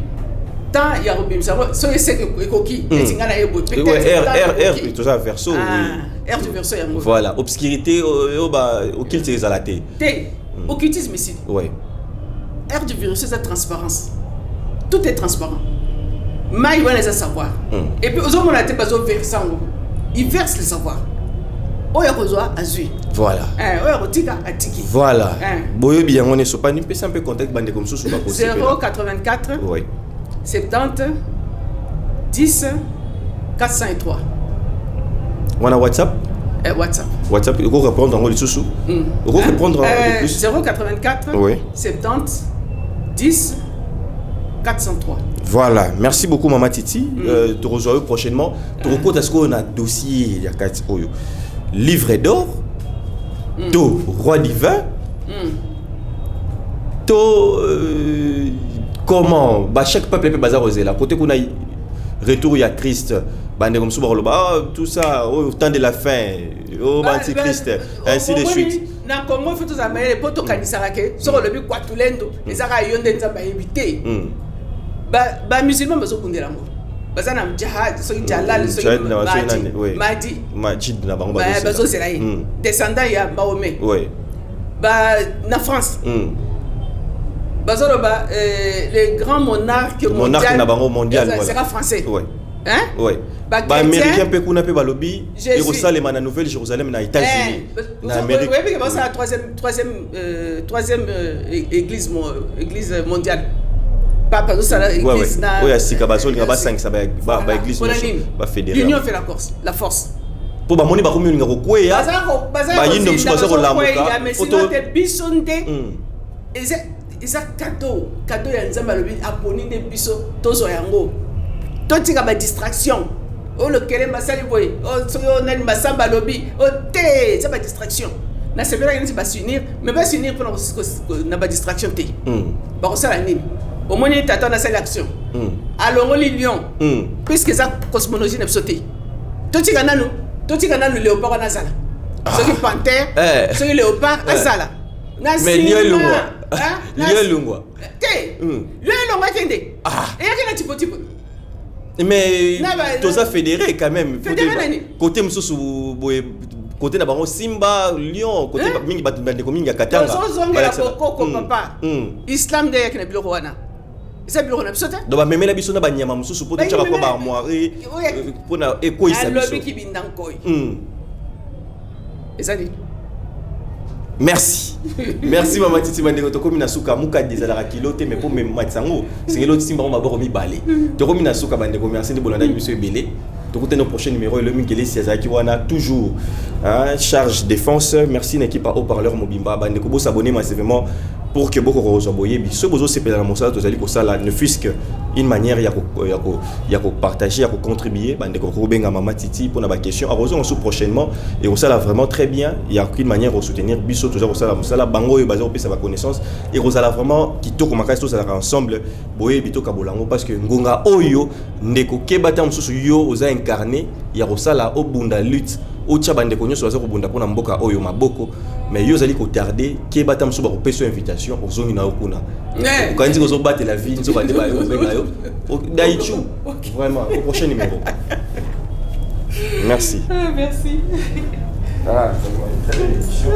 temps ya kobimisa yango soki eseke ekoki, neti ngai naye boye. Ouais, R R R, toza verso, oui. R du verso yango. Voilà, obscurité oyo ba occulte ezala te. Te, occultisme esili. Ère du verso eza transparence, tout est transparent. Mai wana eza savoir. Et puis ozomona te, bazoverse yango, il verse le savoir, oyo akozwa azwi. Eh, oyo akotika atiki. Boyebi yango nyonso pani, mpesa mpe contact, bandeko mosusu bakosepela. 084 70 10 403. Wana WhatsApp? Eh, WhatsApp. WhatsApp, okorépondre yango lisusu, okorépondre de plus. 084 70 10 403. Voilà, merci beaucoup Mama Titi. Te rejoindre prochainement. Tokokota sikoyo na dossier ya kati oyo. Livre d'or, to roi divin, to comment ba chaque peuple pe baza kozela côté kuna retour ya Christ, bandeko mosusu bakoloba ah, tout ça au temps de la fin, oh, antichrist, ainsi de suite. Na Congo faut tozala mayele, mpo tokanisaka ke soki olobi kwatulendo ezaka yo nde Nzambe ayebi te. Bamusulman bazobundela yango, baza na jihad, soki jalal, soki Jihad na soki Mahdi. nani, oui. Mahdi. Majid na bango bazozela. Bazozela ye, descendant ya Mahomet. Ba na France bazoloba le grand monarque Monarque mondial na bango mondial, sera voilà. français. Hein? Ba Ba américain chrétien, mpe kuna mpe balobi Jésus. ekosalema na Nouvelle Jérusalem na États-Unis, na Amérique. Oyebi ke basala troisième église, église mondiale, papa azosala église na Oyo ya sika, bazolinga basangisa baéglise Mpona nyonso, nini? bafédérer. L'union fait la force, la force. Mpo bamoni bakomi olinga kokweya, Baza bayindo mosusu baza bazokwea, kolamuka. Mais sinon te, biso nde eza Eza cadeau, cadeau ya Nzambe. Alobi aponi nde biso tozwa yango, totika badistraction oyo lokele basali boye, soki oyo nani Masamba alobi oyo te, eza badistraction. Nasepelaki neti basunir, mais basunir mpona na badistraction te. Bakosala nini? Omoni tata nasali action, alongoli lion, puisque eza cosmologie na biso te. Totika nanu, totika nanu léopard wana azala, soki panthère, soki léopard azala. Mais lion elongwa, lion elongwa. Te, lion elongwa, akende, eyaki na tipo-tipo. Mais toza fédéré quand même. Fédéré nani? Côté mosusu boye, côté na bango Simba lion, côté mingi bato, bandeko mingi ya Katanga. Tozozongela bokoko, papa. Islam nde eyaki na biloko wana, eza biloko na biso te. Donc bamemela biso na banyama mosusu mpo totyaka kwa baarmoire mpona ekweyisa biso. Alobi kibinda nkoi eza nini? Merci, merci mama Titi. Bandeko, tokomi na suka. Mokadi ezalaka kilo te, mais mpo matisa yango sengeli osimba ngo maboko mibale. Tokomi na suka, bandeko. Merci nde bolandaki biso ebele. Tokutani au prochain numéro. Elomi Ngelesi azalaki wana toujours, hein, charge défense. Merci na équipe à haut-parleur mobimba. Bandeko, bosabonner massivement pour que boko kozwa boyebi. Soki bozosepela na mosala tozali kosala, ne fût-ce que une manière ya kopartager, ya kocontribuer, bandeko kobenga mama Titi mpona baquestion, akozonga su prochainement et kosala vraiment très bien. Ya aucune manière kosoutenir biso toza kosala mosala, bango oyo baza kopesa baconnaissance, ekozala vraiment kitoko makasi. Tozalaka ensemble, boyebi tokabola yango, parce que ngonga oyo, ndeko, keba ta mosusu yo oza incarné ya kosala obunda lutte, otya bandeko nyonso baza kobunda mpona mboka oyo maboko, mais yo ozali kotarde. Keba ta mosusu bakopesa yo invitation, ozongi na yo kuna, okanisi kozobatela vie, nzoka nde bakobenga yo daichu. Vraiment, au prochain numéro, merci. Ah, merci. Ah, très belle émission.